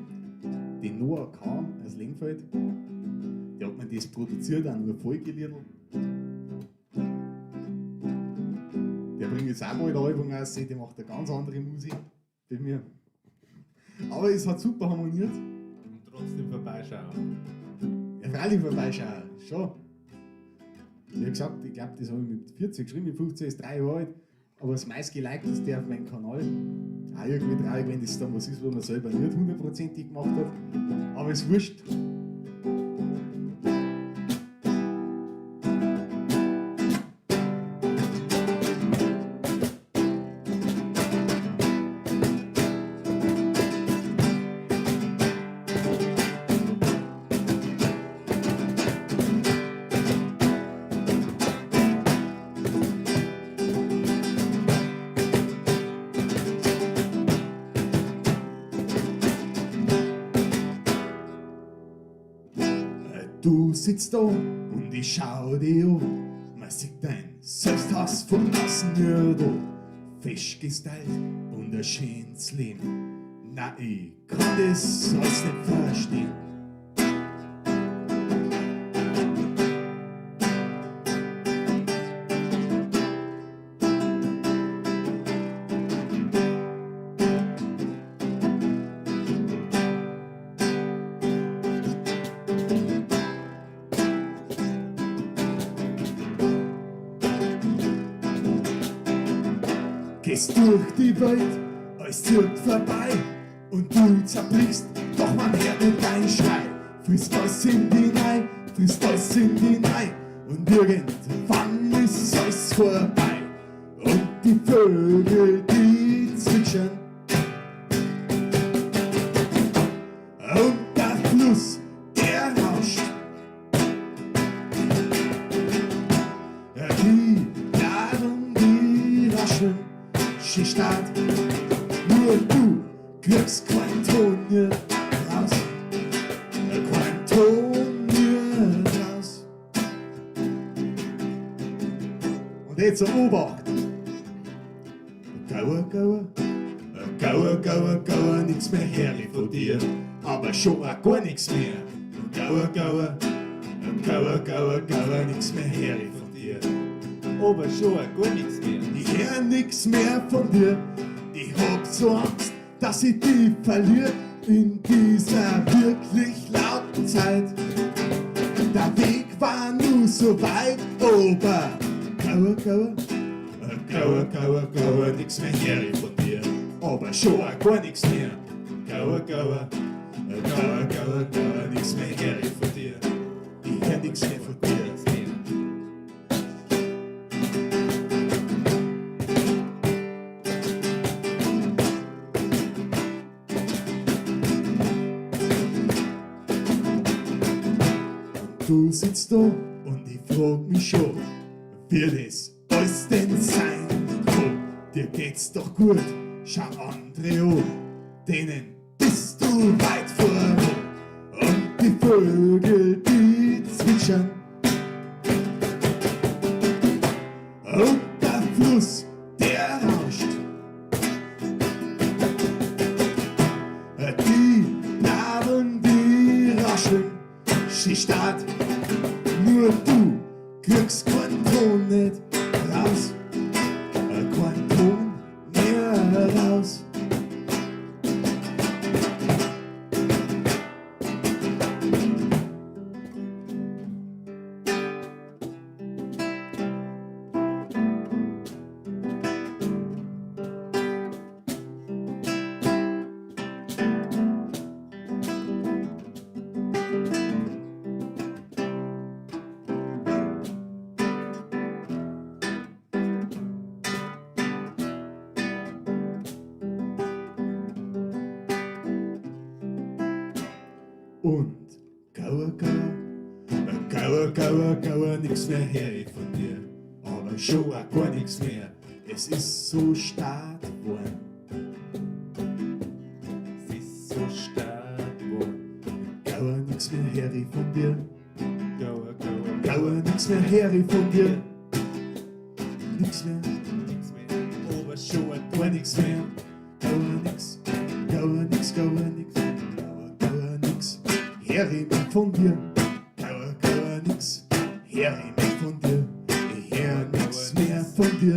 den Noah Kahn aus Lengfeld. Der hat mir das produziert, auch nur Folgeliedl. Der bringt jetzt auch bald ein Album raus, der macht eine ganz andere Musik bei mir. Aber es hat super harmoniert. Und trotzdem vorbeischauen. Ja, freilich vorbeischauen, schon. Wie gesagt, ich glaube, das habe ich mit 40 geschrieben, mit 15 ist 3 Jahre alt. Aber das meistgelikteste auf meinem Kanal. Auch irgendwie traurig, wenn das dann was ist, was man selber nicht hundertprozentig gemacht hat. Aber ist wurscht. Du sitzt da und ich schau dir an. Man sieht dein Selbsthass von außen nur da. Fesch gestylt und ein schönes Leben. Na, ich kann das alles nicht verstehen. Gehst durch die Welt, alles zirkt vorbei und du zerbrichst, doch man hört nicht dein Schrei. Frisst alles in die Nei, frisst alles in die Nei und irgendwann ist alles vorbei. Und die Vögel, die zwitschern und der Fluss, der rauscht. Ja, die Nadeln, die rascheln, sie starrt. Nur du kriegst kein Ton mehr raus. Kein Ton mehr raus. Und jetzt Obacht. Gauer, gauer, gauer, gauer, gauer, nix mehr her von dir, aber schon auch gar nix mehr. Gauer, gauer, gauer, gauer, gauer, nix mehr her von dir. Aber schon auch gar nix mehr. Ich hör nix mehr von dir. Ich hab so Angst, dass ich dich verliere in dieser wirklich lauten Zeit. Der Weg war nur so weit, aber gauer, gauer, gauer, gauer, gauer, nix mehr her von dir. Aber schon auch gar nix mehr. Gauer, gauer, gauer, gauer, gauer, nix mehr her von dir. Ich hör nix mehr von dir. Nix mehr. Du sitzt da und ich frag mich schon, wie das alles denn sein kann. Dir geht's doch gut, schau andere an, denen bist du weit voran. Und die Vögel, die zwitschern und der Fluss, der rauscht. Die Nadeln, die rascheln, sie starrt. Nur du kriegst keinen Ton nicht raus, kein Ton mehr raus. Und gauer, gauer, gauer, gauer, gauer, nix mehr her von dir, aber schon auch gar nix mehr. Es ist so stark geworden. Es ist so stark geworden. Gauer, nix mehr her von dir. Gauer, gauer, Gauer, nix mehr her von dir. Nix mehr. Nix mehr. Aber schon Hör ich nicht von dir, gar, gar nix. Hör ich nicht von dir, ich hör nix mehr von dir.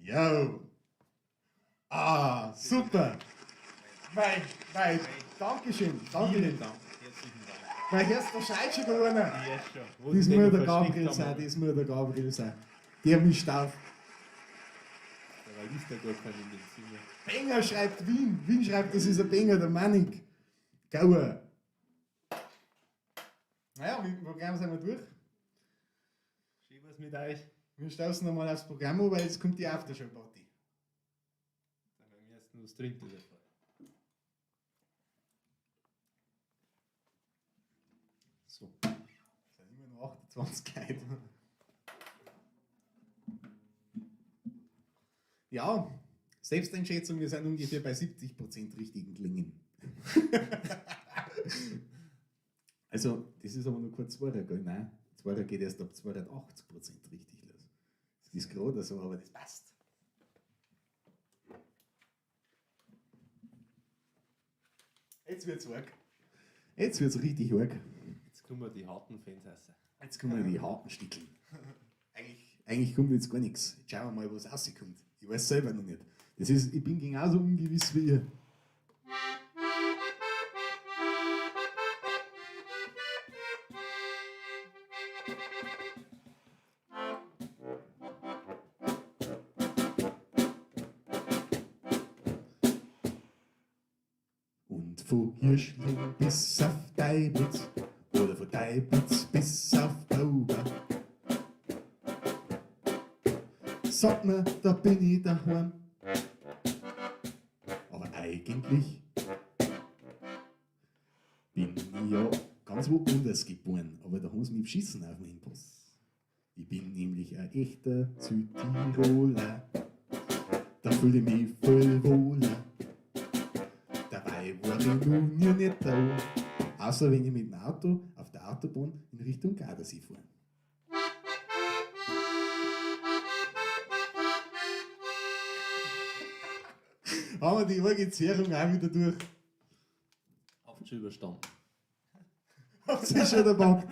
Yo! Ah, super! Mei, mei, Dankeschön, danke. Vielen Dank. Herzlichen Dank. Mei, hörst du, da schreit schon einer. Ja, schon. Wo Das sie muss den der noch Gabriel versteckt sein, haben. das muss der Gabriel sein. Der mischt auf. Dabei ist da gar keiner in dem Zimmer. Banger schreibt Wien. Wien schreibt, das ist ein Banger, der Manik. Gauer. Naja, mit dem Programm sind wir durch. Schön was mit euch. Wir stoßen nochmal aufs Programm an, weil jetzt kommt die Aftershow-Party. Dann werden wir erst noch was trinken. Davor. So. Es sind immer noch 28 Leute. Ja, Selbsteinschätzung, wir sind ungefähr bei 70% richtigen Klingen. Also, das ist aber nur kein Zweier, gell? Nein, Zweier geht erst ab 82% richtig los. Das ist gerade so, aber das passt. Jetzt wird's arg. Jetzt wird's richtig arg. Jetzt kommen die harten Fans raus. Jetzt kommen die harten Stickeln. Eigentlich kommt jetzt gar nichts. Jetzt schauen wir mal, was rauskommt. Ich weiß selber noch nicht. Das ist, ich bin genauso ungewiss wie ihr. Und von Hirschling bis auf Teibitz oder von Teibitz bis auf Tauber. Sag mir, da bin ich daheim. Aber eigentlich bin ich ja ganz woanders geboren. Aber da haben sie mich beschissen auf meinen Pass. Ich bin nämlich ein echter Südtiroler. Da fühle ich mich voll wohler. Dabei war ich noch nie nicht da. Außer wenn ich mit dem Auto auf der Autobahn in Richtung Gardasee fahre. Haben wir die arge Zehrung auch wieder durch. Habt schon überstanden. Habt ihr schon der Bock?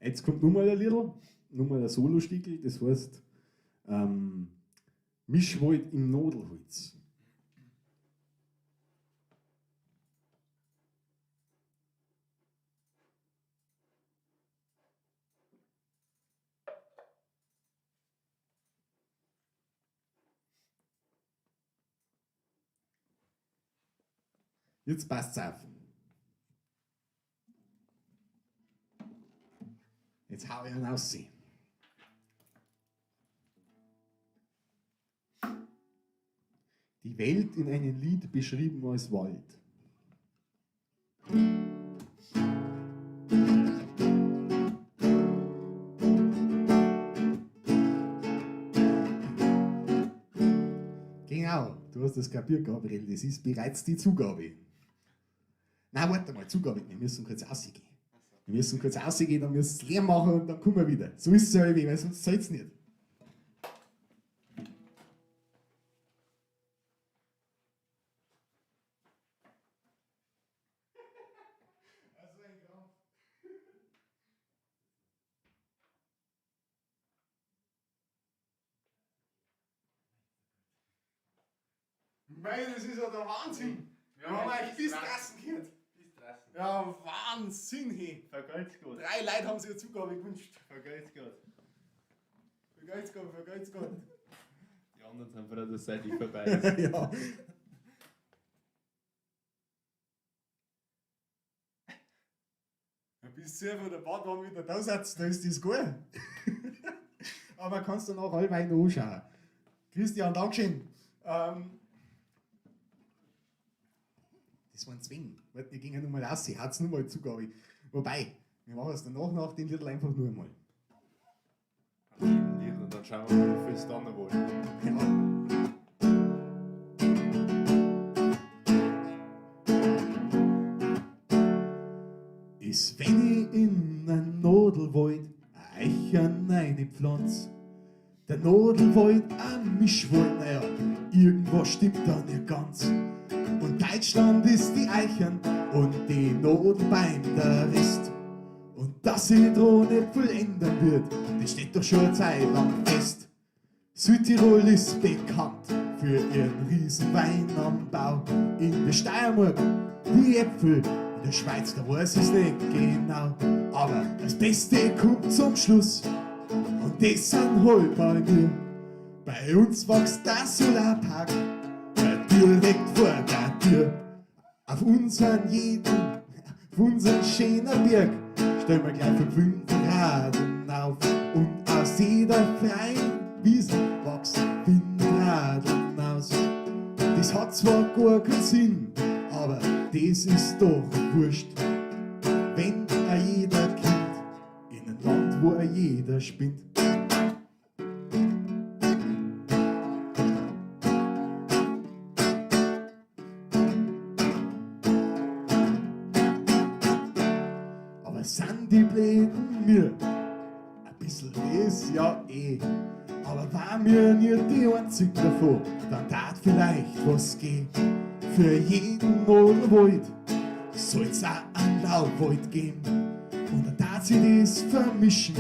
Jetzt kommt nochmal ein Lidl, nochmal ein Solo-Stickel, das heißt Mischwald im Nadelholz. Jetzt passt's auf. Jetzt hau ich ihn raus. Die Welt in einem Lied beschrieben als Wald. Genau, du hast das kapiert, Gabriel. Das ist bereits die Zugabe. Nein, warte mal, Zugabe. Wir müssen kurz rausgehen. Wir müssen kurz rausgehen, dann müssen wir es leer machen und dann kommen wir wieder. So ist es ja irgendwie, weil sonst zählt's nicht. Mei, das ist ja der Wahnsinn. Wir haben eigentlich bis draußen gehört. Bis draußen. Ja, Wahnsinn, hey. Vergelt's Gott. 3 Leute haben sich eine Zugabe gewünscht. Vergelt's Gott. Vergelt's Gott, vergelt's Gott. Die anderen sind froh, dass es nicht vorbei ist. Ja. Ja, bis zu von der Badwanne wieder da seid, da ist das gut. Aber kannst du noch allweil noch anschauen. Christian, Dankeschön. Das war ein Zwing. Warte, wir gehen nochmal raus. Hat's nur mal Zugabe. Wobei, wir machen es danach nach den Lidl einfach nur einmal. Am jeden Lidl und Dann schauen wir mal, wie viel es dann noch wollen. Ja. Ist, wenn ich in einen Nadelwald Eichen eine Pflanz, der Nadelwald ein Mischwald, naja, irgendwas stimmt da nicht ganz. Und Deutschland ist die Eichen und die Nadelbeim der Rest. Und dass sich da nicht viel ändern wird, das steht doch schon eine Zeit lang fest. Südtirol ist bekannt für ihren riesen Weinanbau. In der Steiermark die Äpfel, in der Schweiz, da weiß ich's nicht genau. Aber das Beste kommt zum Schluss und das sind halt bei mir. Bei uns wächst der Solarpark direkt vor der Tür. Auf unseren jeden, auf unseren schönen Berg stellen wir gleich 5 Radeln auf. Und aus jeder freien Wiese wachsen Windradeln aus. Das hat zwar gar keinen Sinn, aber das ist doch wurscht. Wenn a jeder Kind in ein Land, wo a jeder spinnt. Aber sind die Bläden mir ein bisschen das ja eh. Aber war mir nicht die einzig davon, dann tat vielleicht was gehen. Für jeden Nadelwald soll's auch einen Laubwald geben. Und dann tat sie das vermischen,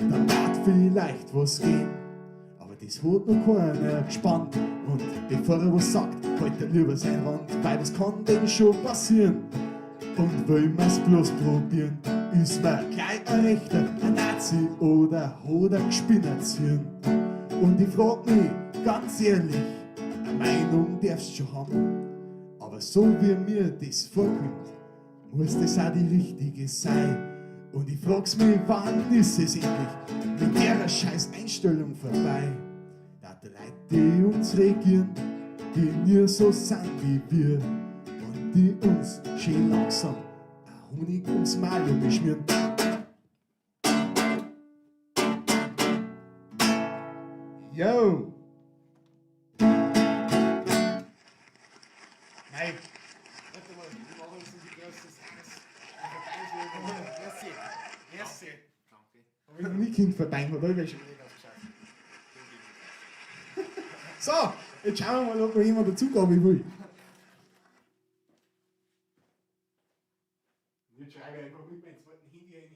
dann tat vielleicht was gehen. Aber das hat noch keiner gespannt. Und bevor er was sagt, halt er lieber sein Rand, weil was kann denn schon passieren? Und will man's bloß probieren, ist man gleich ein Rechter, ein Nazi oder hat ein Gespinnerzirn. Und ich frag mich ganz ehrlich, eine Meinung darfst schon haben, aber so wie mir das vorkommt, muss das auch die richtige sein. Und ich frag's mich, wann ist es endlich mit der scheiß Einstellung vorbei? Da die Leute, die uns regieren, die nie so sind wie wir und die uns schön langsam ein Honig ums Maul schmieren. Yo! Nein. Warte mal, wir machen uns ein großes Haus. Merci. Merci. Danke. Hab ich noch nie Kind vorbei, oder? Ich schon wieder ausgeschaut. So, jetzt schauen wir mal, ob noch jemand dazukommen will. Jetzt schreibe ich einfach mit meinem zweiten Handy rein.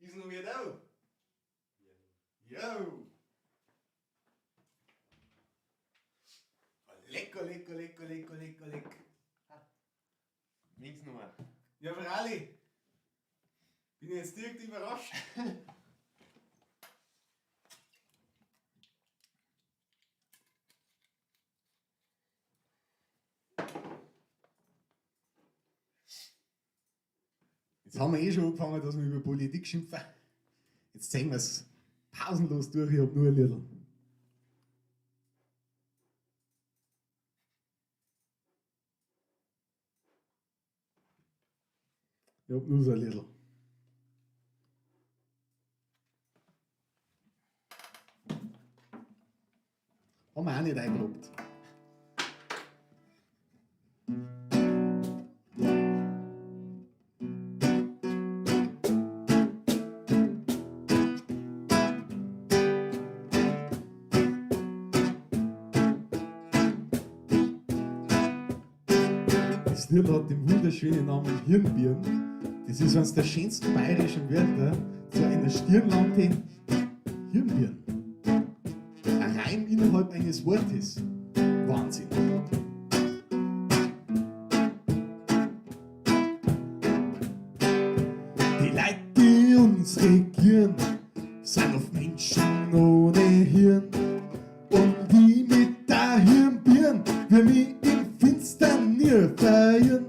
Ist noch wer da? Yo! Lecker, lecker, lecker, lecker, lecker, lecker. Links nochmal. Ja, freilich. Bin ich jetzt direkt überrascht. Jetzt haben wir eh schon angefangen, dass wir über Politik schimpfen. Jetzt ziehen wir es pausenlos durch. Ich hab nur ein Liedl. Ich hab nur so ein Liedl. Haben wir auch nicht eingelobt. Das Lied hat den wunderschönen Namen Hirnbirn. Das ist eines der schönsten bayerischen Wörter zu einer Stirnlampe. Hirnbirn. Ein Reim innerhalb eines Wortes. Wahnsinn. regieren, sind oft Menschen ohne Hirn. Und die mit der Hirnbirn, wir mich im Finstern nie verirren.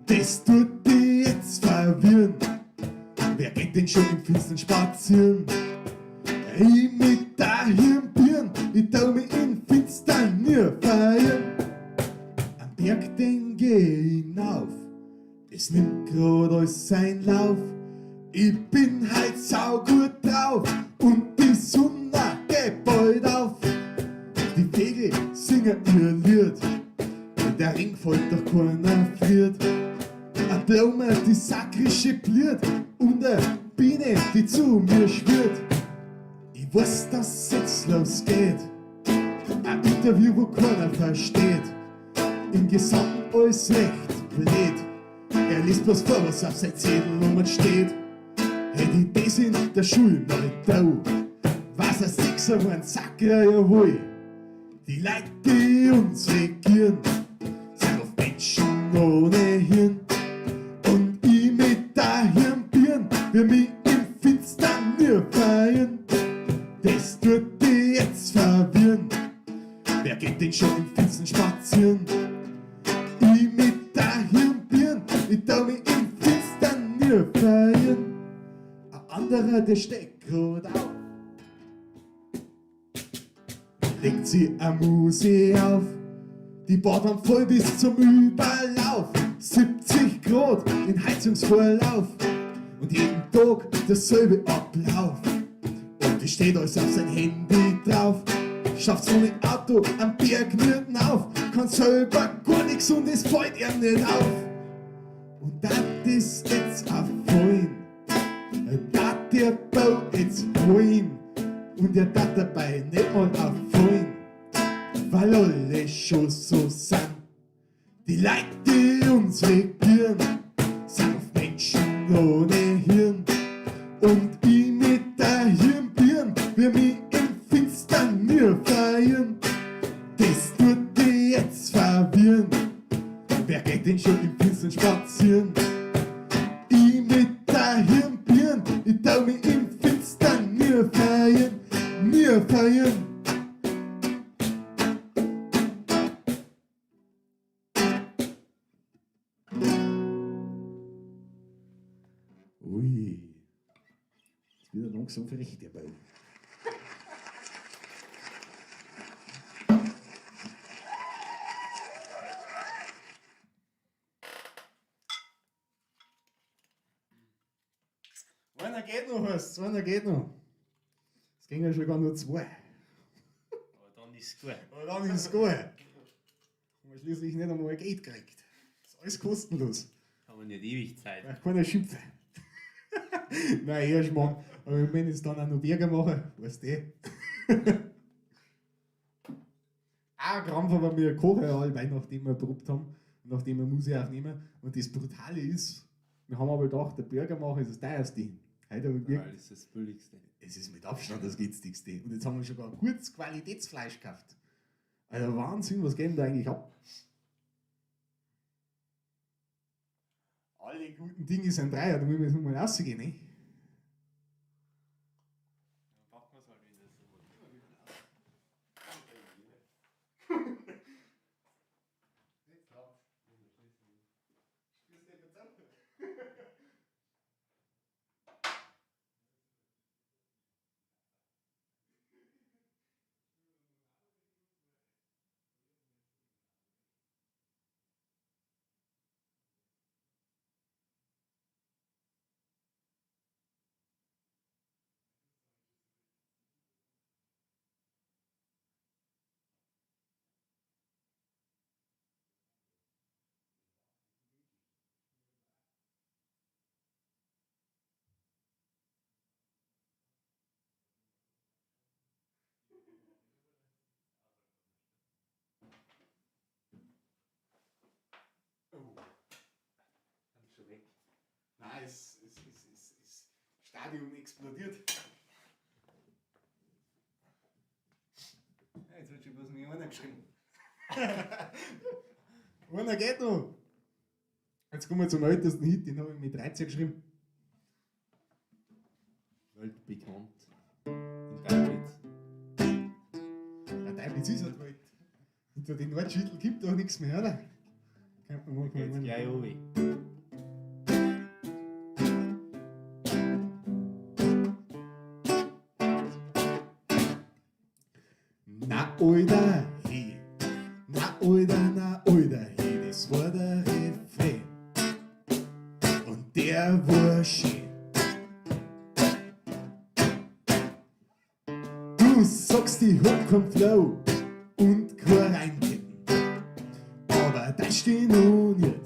Das tut die jetzt verwirren. Wer geht denn schon im Finstern spazieren? Ich mit der Hirnbirn, ich tau mich im Finstern nie verirren. Am Berg, den geh ich hinauf, es nimmt grad alles sein Lauf. Ich bin halt saugut drauf und die Sonne geht bald auf. Die Vögel singen ihr Lied, der Ring fällt doch keiner friert. Eine Blume, die sakrische blüht und eine Biene, die zu mir schwirrt. Ich weiß, dass jetzt losgeht, ein Interview, wo keiner versteht. Im Gesang alles recht blöd. Er liest bloß vor, was auf sein Zettel um steht. Hätt ich das in der Schule mal da, was ein Sechser war ein Sacker, jawohl. Die Leute, die uns regieren, sind oft Menschen ohne Hirn. Und ich mit der Hirnbirn, wir mich im Finstern nie verirren. Das tut die jetzt verwirren. Wer geht denn schon im Finstern spazieren? Ich mit der Hirnbirn, ich tau mich im Finstern nie verirren. Ein anderer, der steckt grad auf. Legt sie a Musik auf, die Bordwand voll bis zum Überlauf. 70 Grad in Heizungsvorlauf und jeden Tag derselbe Ablauf. Und die steht alles auf sein Handy drauf. Schafft's ohne Auto am Berg nicht auf, kann selber gar nix und es fällt ihm nicht auf. Und das ist jetzt a Freund, dat der Bau jetzt holen. Und er dat dabei nicht mal auffallen, weil alle schon so sind. Die Leute, die uns regieren, sind oft Menschen ohne Hirn. Und ich mit der Hirnbirn, wir mich im Finstern nie verirren. Das tut die jetzt verwirren. Wer geht denn schon im Finstern spazieren? Ich mit der Hirnbirn, ich tau mich im Finstern nie verirren, nie verirren. Ui, jetzt wird er langsam frech, der Baum. Einer geht noch, heißt's, einer geht noch. Es ging ja schon gar nur zwei. Aber dann ist es gut. Aber dann ist es gut. Haben wir schließlich nicht einmal Geld gekriegt. Das ist alles kostenlos. Haben wir nicht ewig Zeit. Ja, keiner schimpfen. Nein, eher Schmarrn. Aber wir müssen jetzt dann auch noch Burger machen, weißt du. Auch Krampf, aber wir kochen ja allweil, nachdem wir probt haben und nachdem wir Musik aufnehmen. Und das Brutale ist, wir haben aber gedacht, der Burger machen ist das teuerste. Heute habe ich gemerkt, Weil das ist das Billigste. es ist mit Abstand das günstigste. Und jetzt haben wir schon gar gutes Qualitätsfleisch gekauft. Also Wahnsinn, was geht denn da eigentlich ab? Alle guten Dinge sind drei, da müssen wir jetzt nochmal rausgehen, ne? Dann packen wir es halt wieder so. Schon weg. Nein, es Stadion explodiert. Ja, jetzt wird schon bloß mir einer geschrieben. Einer geht noch. Jetzt kommen wir zum ältesten Hit, den habe ich mit 13 geschrieben. Weltbekannt. In Teplitz. Ja, Teplitz ist halt Welt. Hinter den Nordschüttel gibt doch nichts mehr, oder? Könnte man Da manchmal geht's meinen. gleich runter. Na, Alter, hey. Na, Alter, na, Alter, hey, das war der Refrain. Und der war schön. Du sagst, ich hab keinen Flow und kein Reimketten. Aber das steht noch nicht.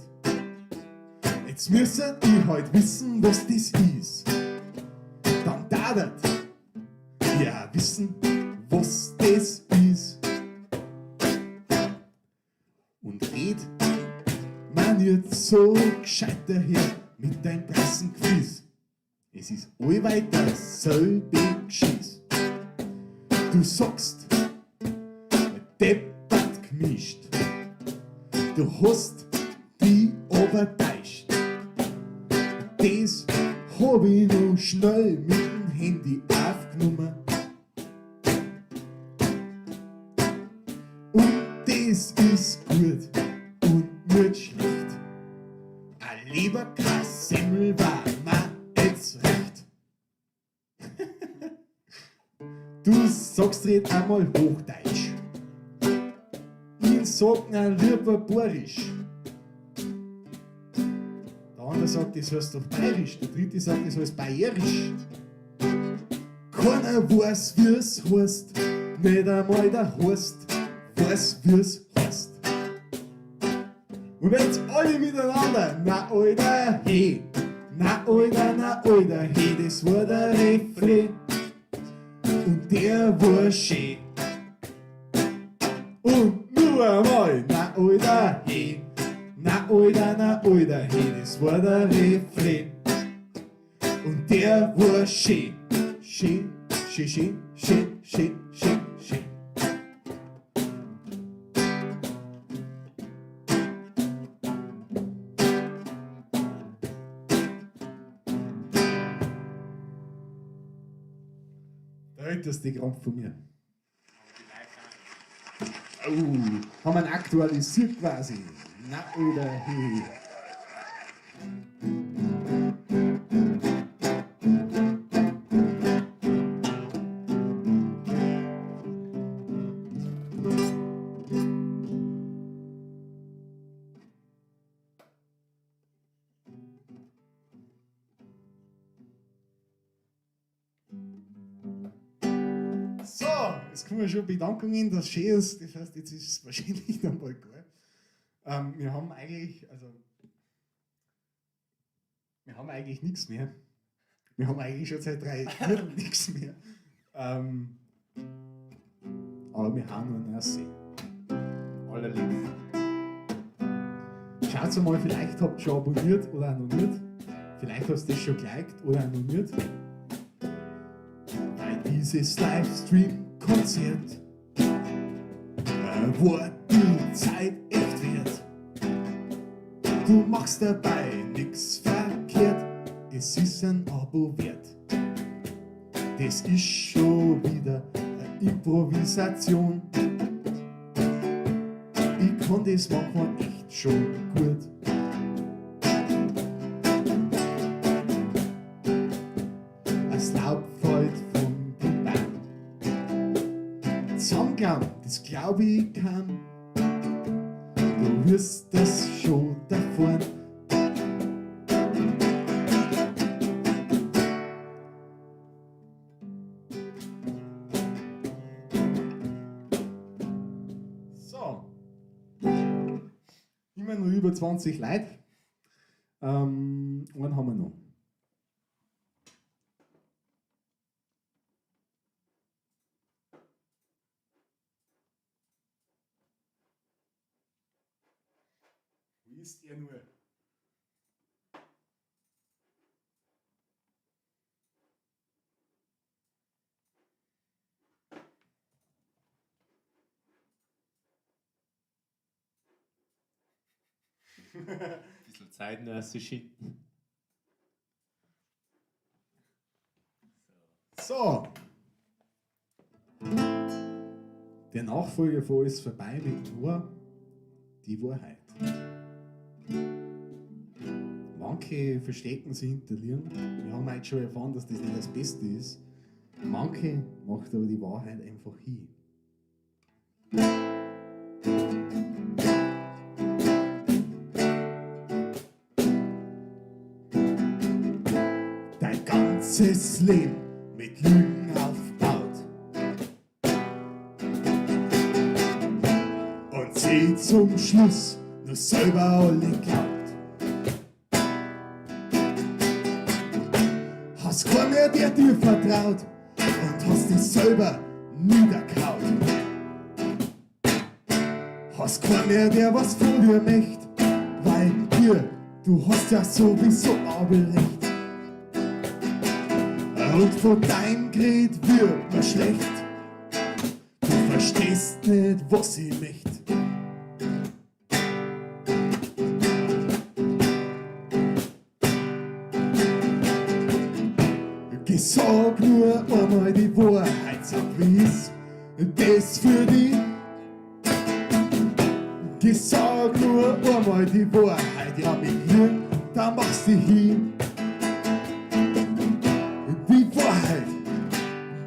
Jetzt müssen die halt wissen, was das ist. Dann dadert ja wissen, was das ist. Und red man nicht so gescheit daher mit deinem prassen Quiz. Es ist allweil dasselbe Geschiss. Du sagst, deppert gemischt. Du hast die aber täuscht. Das hab ich noch schnell mit dem Handy aufgenommen. Und das ist gut und nicht schlecht. Ein Leberkassemmel war mir jetzt recht. Du sagst, red einmal Hochdeutsch. Ich sag na lieber Borisch. Der andere sagt, das heißt doch bayerisch. Der dritte sagt, das heißt bayerisch. Keiner weiß, wie's heißt. Nicht einmal der Horst weiß, wie's heißt. Und jetzt alle miteinander. Na, Alter, hey. Na, Alter, na, Alter, hey, das war der Refrain. Und der war schön. Und nur einmal, na, Alter, hey. Na, Alter, na, Alter, hey, das war der Refrain. Und der war schön. Schön, schön, schön, schön, schön, schön, schön. Der älteste Krampf von mir. Oh, haben wir ihn aktualisiert quasi. Na, oder hey. So, jetzt kommen schon Bedankungen, dass schön ist. Das heißt, jetzt ist es wahrscheinlich dann bald geil. Wir haben eigentlich, also, wir haben eigentlich nichts mehr. Wir haben eigentlich schon seit 3 Viertel nichts mehr. Aber wir haben noch einen Nassi. Allerliebst. Schaut mal, vielleicht habt ihr schon abonniert oder auch noch nicht. Vielleicht hast du das schon geliked oder auch noch nicht. Weil dieses Livestream-Konzert war die Zeit echt wert. Du machst dabei nix verkehrt, es ist ein Abo wert. Das ist schon wieder eine Improvisation. Ich kann das manchmal echt schon gut. Das Laub fällt von den Baum. Zusammenklamm, das glaub ich kann. Du wirst das schon davon. So. Immer noch über 20 Leute. Einen haben wir noch. Wo ist er nur? Ein bisschen Zeit noch zu schinden. So. So. Der Nachfolger von ist vorbei mit nur die Wahrheit. Manche verstecken sich hinter Lügen. Wir haben heute schon erfahren, dass das nicht das Beste ist. Manche macht aber die Wahrheit einfach hin. Dein ganzes Leben mit Lügen aufbaut und sie zum Schluss nur selber alle glaubt. Hast keiner mehr, der dir vertraut und hast dich selber niederkaut. Hast keiner mehr, der was von dir möcht, weil dir, du hast ja sowieso Abelrecht. Und von deinem Gerät wird mir schlecht. Du verstehst nicht, was ich möcht. Geh, sag nur einmal die Wahrheit, sag wie ist das für dich? Geh, sag nur einmal die Wahrheit, ja mit Lügen, da machst du hin.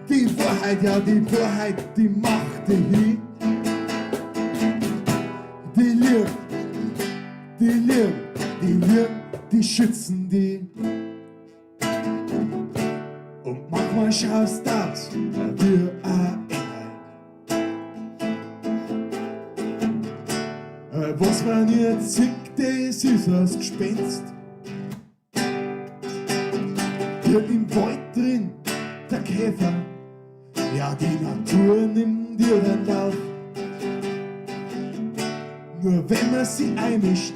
Die Wahrheit, ja die Wahrheit, die macht dich hin. Die Lügen, die Lügen, die Lügen, die schützen die. Und manchmal schaust du aus wie ein Engel. Was man jetzt sieht, das ist das Gespenst. Hier im Wald drin, der Käfer. Ja, die Natur nimmt ihren Lauf. Nur wenn man sie einmischt,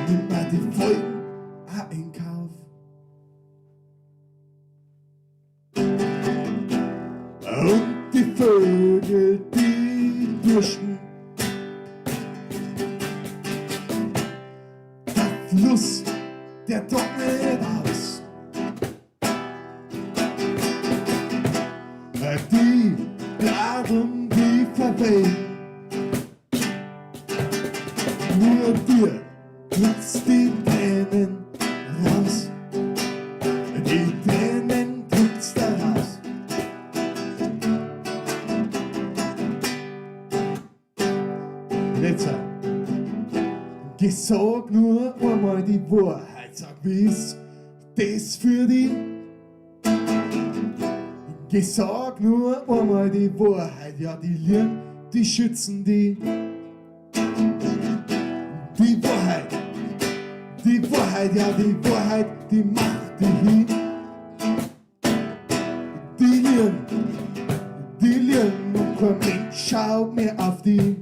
nimmt man die Folgen auch in Kauf. Und die Vögel, die dürsten. Der Fluss, der trocknet aus. Die Bladeln, die verwehen. Nur dir tut's die Tränen raus. Die Tränen tut's da raus. Letzter. Geh, sag nur einmal die Wahrheit, sag wie ist das für dich? Geh, sag nur einmal die Wahrheit, ja die Lügen, die schützen die. Die Wahrheit, die Wahrheit, ja die Wahrheit, die macht die hin. Die Lügen und kein Mensch schaut mehr auf die.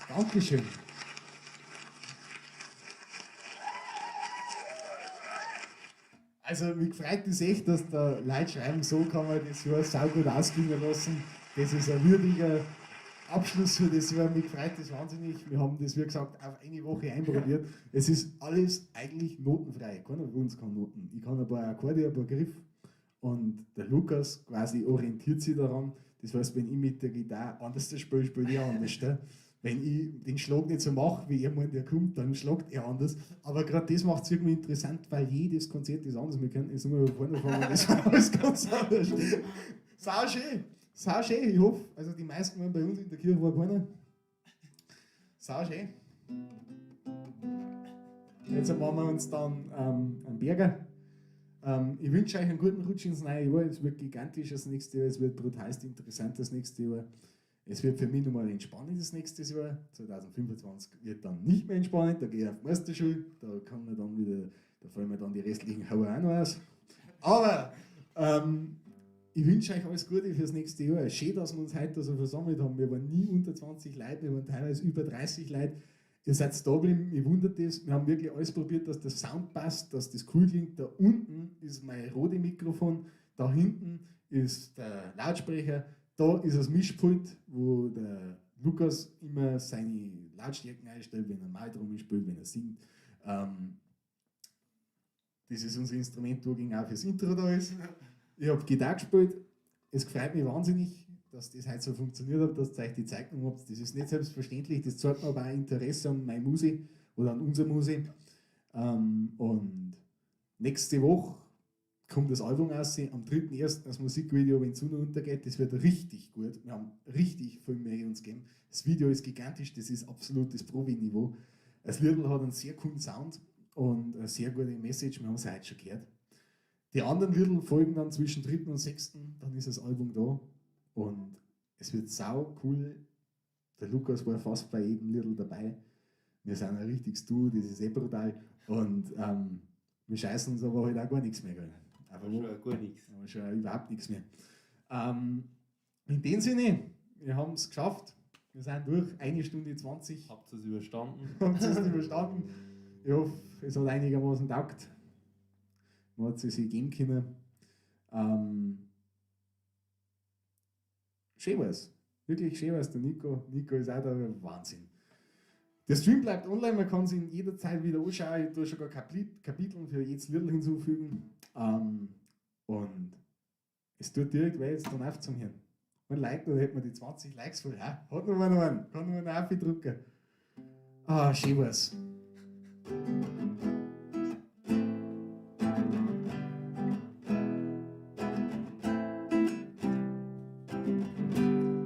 Dankeschön. Also mich freut es echt, dass da Leute schreiben, so kann man das Jahr saugut ausklingen lassen. Das ist ein würdiger Abschluss für das Jahr. Mich freut das wahnsinnig. Wir haben das, wie gesagt, auf eine Woche einprobiert. Es ist alles eigentlich notenfrei. Keiner von uns kann Noten. Ich kann ein paar Akkorde, ein paar Griffe. Und der Lukas quasi orientiert sich daran. Das heißt, wenn ich mit der Gitarre anders spiele, spiele ich anders. Ne? Wenn ich den Schlag nicht so mache, wie er meint, der kommt, dann schlagt er anders. Aber gerade das macht's irgendwie interessant, weil jedes Konzert ist anders. Wir könnten jetzt nur mal vorne fahren, das war alles ganz anders. Sau schön, sau schön. Ich hoffe, also die meisten waren bei uns in der Kirche, war keiner. Sau schön. Jetzt machen wir uns dann einen Berger. Ich wünsche euch einen guten Rutsch ins neue Jahr. Es wird gigantisch das nächste Jahr, es wird brutalst interessant das nächste Jahr. Es wird für mich nochmal entspannend das nächste Jahr. 2025 wird dann nicht mehr entspannend, da gehe ich auf die Meisterschule, da kann man dann wieder, da fallen mir dann die restlichen Haare auch noch aus. Aber ich wünsche euch alles Gute fürs nächste Jahr. Schön, dass wir uns heute so versammelt haben. Wir waren nie unter 20 Leute, wir waren teilweise über 30 Leute. Ihr seid da geblieben, mich wundert das. Wir haben wirklich alles probiert, dass der Sound passt, dass das cool klingt. Da unten ist mein Rode-Mikrofon, da hinten ist der Lautsprecher, da ist das Mischpult, wo der Lukas immer seine Lautstärken einstellt, wenn er Maultrommel spielt, wenn er singt. Das ist unser Instrument, wo ging auch fürs Intro da ist. Ich habe Gitarre gespielt. Es freut mich wahnsinnig, dass das heute so funktioniert hat, dass ihr euch die Zeit genommen habt. Das ist nicht selbstverständlich, das zeigt mir aber auch Interesse an meiner Musik oder an unserer Musik. Und nächste Woche kommt das Album raus, am 3.1. das Musikvideo, wenn die Sonne untergeht, das wird richtig gut. Wir haben richtig viel Mühe uns gegeben. Das Video ist gigantisch, das ist absolutes Profi-Niveau. Das Liedl hat einen sehr coolen Sound und eine sehr gute Message, wir haben es heute schon gehört. Die anderen Liedl folgen dann zwischen 3. und 6., dann ist das Album da und es wird sau cool. Der Lukas war fast bei jedem Liedl dabei. Wir sind ein richtiges Duo, das ist eh brutal. Und wir scheißen uns aber halt auch gar nichts mehr, gell? Aber schon gar nichts. Aber schon überhaupt nichts mehr. In dem Sinne, wir haben es geschafft. Wir sind durch, 1 Stunde 20. Habt ihr es überstanden? Habt ihr es überstanden? Ich hoffe, es hat einigermaßen taugt. Man hat es sich geben können. Schön war's. Wirklich schön war's, der Nico. Nico ist auch da, Wahnsinn. Der Stream bleibt online, man kann sich in jeder Zeit wieder anschauen. Ich tue schon gar Kapitel für jedes Liedl hinzufügen. Und es tut direkt weh, jetzt dann aufzuhören. Ein Like, da hätten wir die 20 Likes voll. Ja, hat noch einer einen, kann noch einer aufdrücken. Ah, schön war's.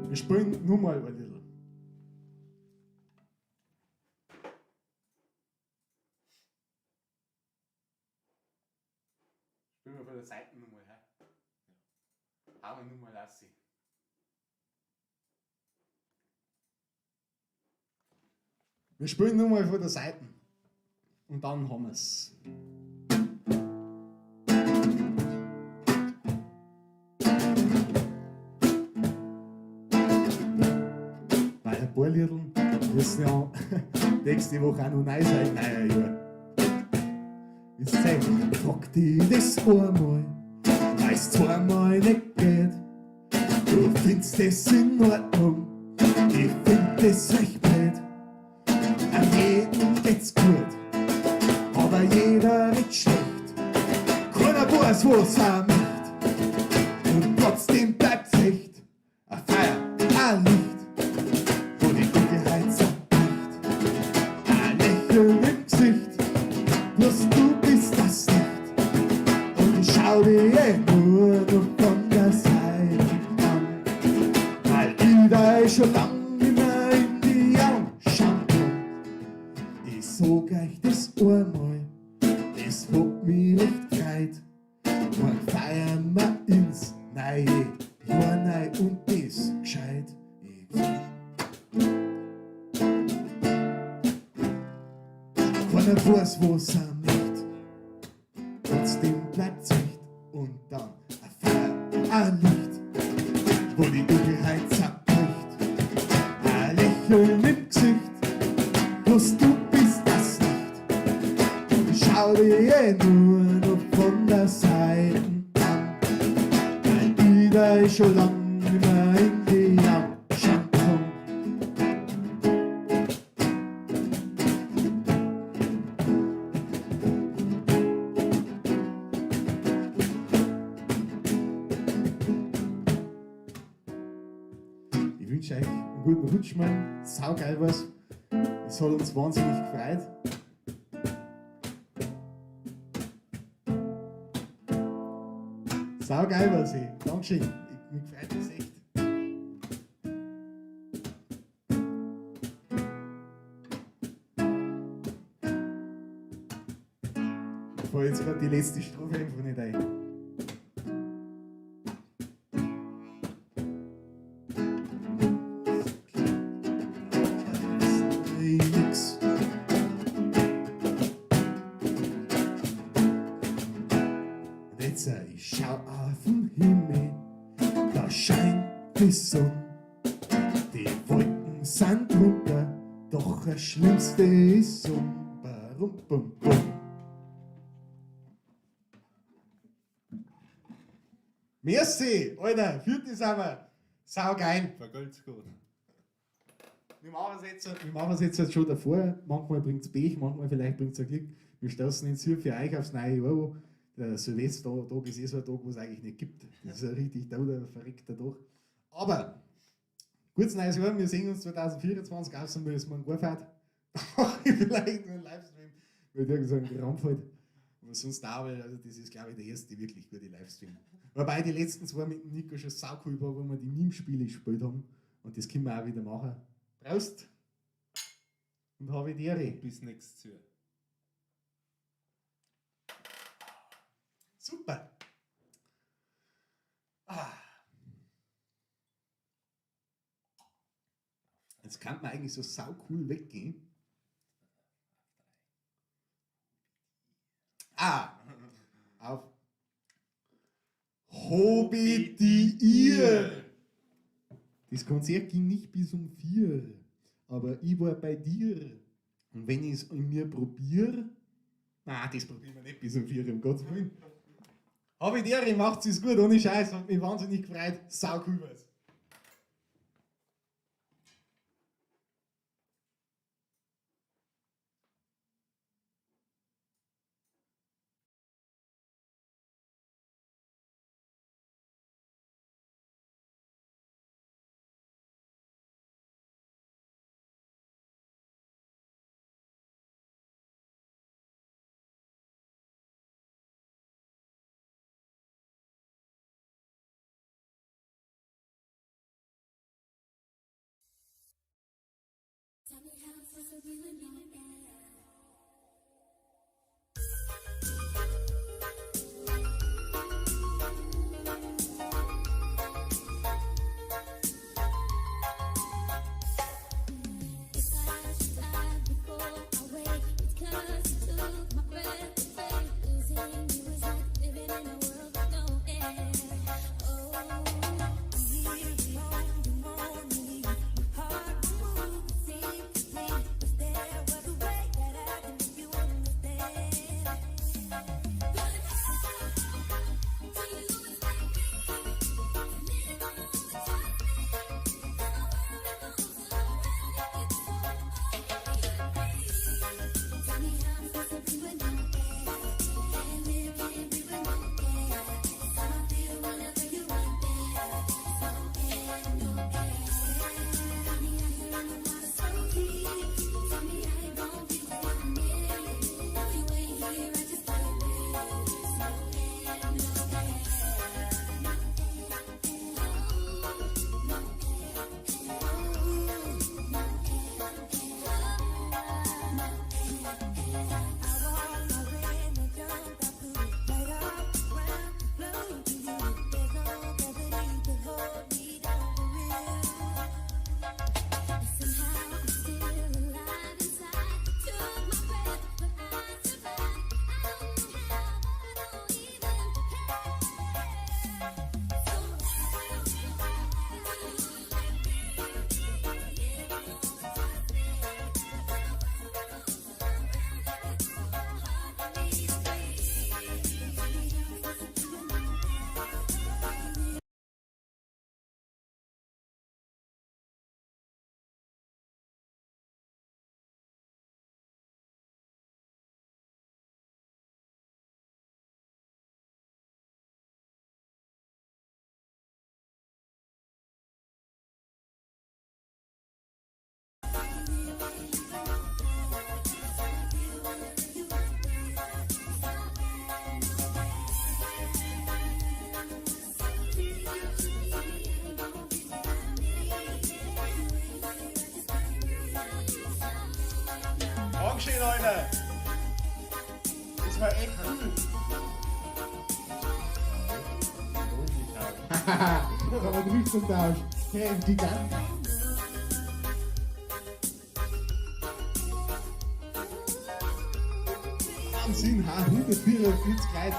Wir spielen nur mal ein Liedl. Spielen wir von der Seite nochmal, hä? Hauen wir nochmal raus. Wir spielen nochmal von der Seite. Und dann haben wir's. Weil ein paar Liedl müssen ja nächste Woche auch noch neu sein. Naja, ja. Ist Zeit, frag dich das einmal, weil's zweimal nicht geht. Du findest das in Ordnung, ich find das recht blöd. An jedem geht's gut, aber jeder redet schlecht. Keiner weiß, was er möchte, und trotzdem bleibt's echt. Ein Feuer, ein Licht, wo die Dunkelheit zerbricht. Ein Lächeln im Gesicht, bloß du bist das nicht. Und ich schau dir eh nur noch von der Seite an, weil ich da schon lang nicht mehr in die Augen schauen kann. Ich sag euch das einmal, das hat mich recht gefreut. Morgen feiern wir ins neue Jahr neu und das gescheit. Keiner weiß, was er möchte, trotzdem bleibt's echt. Und dann ein Feuer, ein Licht, wo die Dunkelheit zerbricht. Ein Lächeln im Gesicht, bloß du bist das nicht. Und ich schau dir eh nur noch von der Seite an, weil ich da schon lang nicht mehr in die Augen schauen kann. Ich wünsche euch einen guten Rutsch, Mann. Saugeil war's. Es hat uns wahnsinnig gefreut. Saugeil war's, ey. Dankeschön. Mich freut das echt. Ich fahr jetzt grad die letzte Strophe einfach nicht ein. Die Sonne, die Wolken sind drunter, doch das Schlimmste ist um, barum, bum, bum. Merci, Alter, führt das aber. Sau geil. Vergelt's gut. Wir machen es jetzt, wir machen es jetzt halt schon davor. Manchmal bringt es Pech, manchmal vielleicht bringt es Glück. Wir stoßen jetzt hier für euch aufs neue Jahr an. Der Silvestertag ist eh so ein Tag, wo es eigentlich nicht gibt. Das ist ein richtig toter, verrückter Tag. Aber, gutes neues Jahr, wir sehen uns 2024, außer mir ist morgen Garfahrt. Da mache ich vielleicht nur einen Livestream, weil ich so ein Krampf halt. Aber sonst auch, weil also das ist, glaube ich, der erste wirklich gute Livestream. Wobei die letzten zwei mit dem Nico schon saucool war, wo wir die Meme-Spiele gespielt haben. Und das können wir auch wieder machen. Prost! Und habe die Ehre. Bis nächstes Jahr. Super! Ah. Jetzt kann man eigentlich so saucool weggehen. Ah! Auf Hobby die ihr! Das Konzert ging nicht bis um 4, aber ich war bei dir. Und wenn ich es in mir probiere, na, das probieren wir nicht bis um 4, um Gottes Willen. Hab ich die Ehre, macht's es gut, ohne Scheiß, hat mich wahnsinnig gefreut. Sau cool war's. Tell me how I'm supposed to be with no air. If I should die before I wake, it's 'cause you took my breath away. Losing you is like living in a world with no air. Oh, I'm here alone, you want me. My heart will move, it seems to me. If there was a way that I can make you understand. But do you expect me to live a moment just me? The world revolves around you, it's so hard for me to breathe. Tell me how I'm supposed to be with no air. Can't live, can't breathe with no air. It's how I feel whenever you ain't there. So air, no air. Got me out here in the water so deep. Tell me how you gon' be without me. If you ain't here, I just can't breathe. So air, no air. No air, no air, no air. I walk, I ran, I jumped, I flew right off the ground, flew to you. There's no gravity to hold me down for real. Somehow I'm still alive inside. Took my breath, but I survived. I don't know how, I don't even care. So do you expect me to live a moment just me? The world revolves around you, it's so hard for me to breathe. Tell me how I'm supposed to be with no air. Dankeschön, Alter! Das war echt cool. Da haben wir den Richtung. Hey, Gigant. Wahnsinn, ha, 144 Leute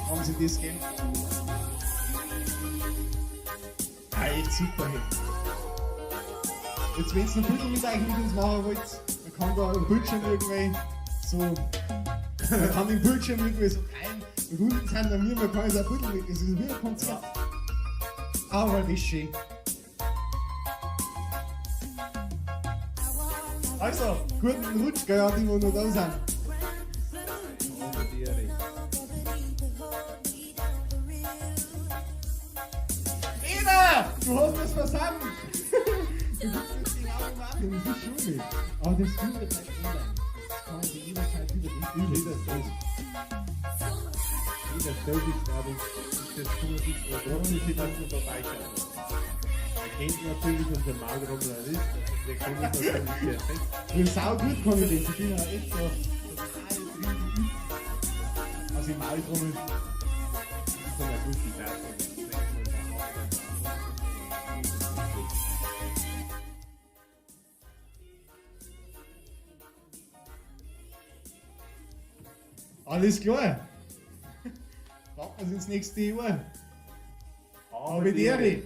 haben sie das gegeben. Ah, echt echt super. Hey. Jetzt, wenn ihr ein Bild mit euch mit uns machen wollt, man kann da im Bildschirm irgendwie so, man kann den Bildschirm irgendwie so teilen. Und unten sind dann wir, man kann es auch ein Bild mit, es ist wie ein Konzert. Aber das ist schön. Also, guten Rutsch, gell, an die, die noch da sind. Ohne die Ehre. Eda, du hast was versammelt. Du bist jetzt genau im Martin, das ist schon nicht. Aber das findet bleibt online. Das kann man sich jederzeit wieder Jeder stellt Jeder stellt sich, glaube ich, ist das gut, aber trotzdem schön, dass man vorbeischaut. Er kennt natürlich unseren Maultrommler nicht, also der kennt uns natürlich perfekt. Ich bin sau gut kann ich das. Ich bin ja echt so total drin geübt. Also im Maultrommel. Ich kann ja gut die Tasten. Das denkt man da auch. Alles klar. Warten wir uns ins nächste Jahr. Habe die Ehre.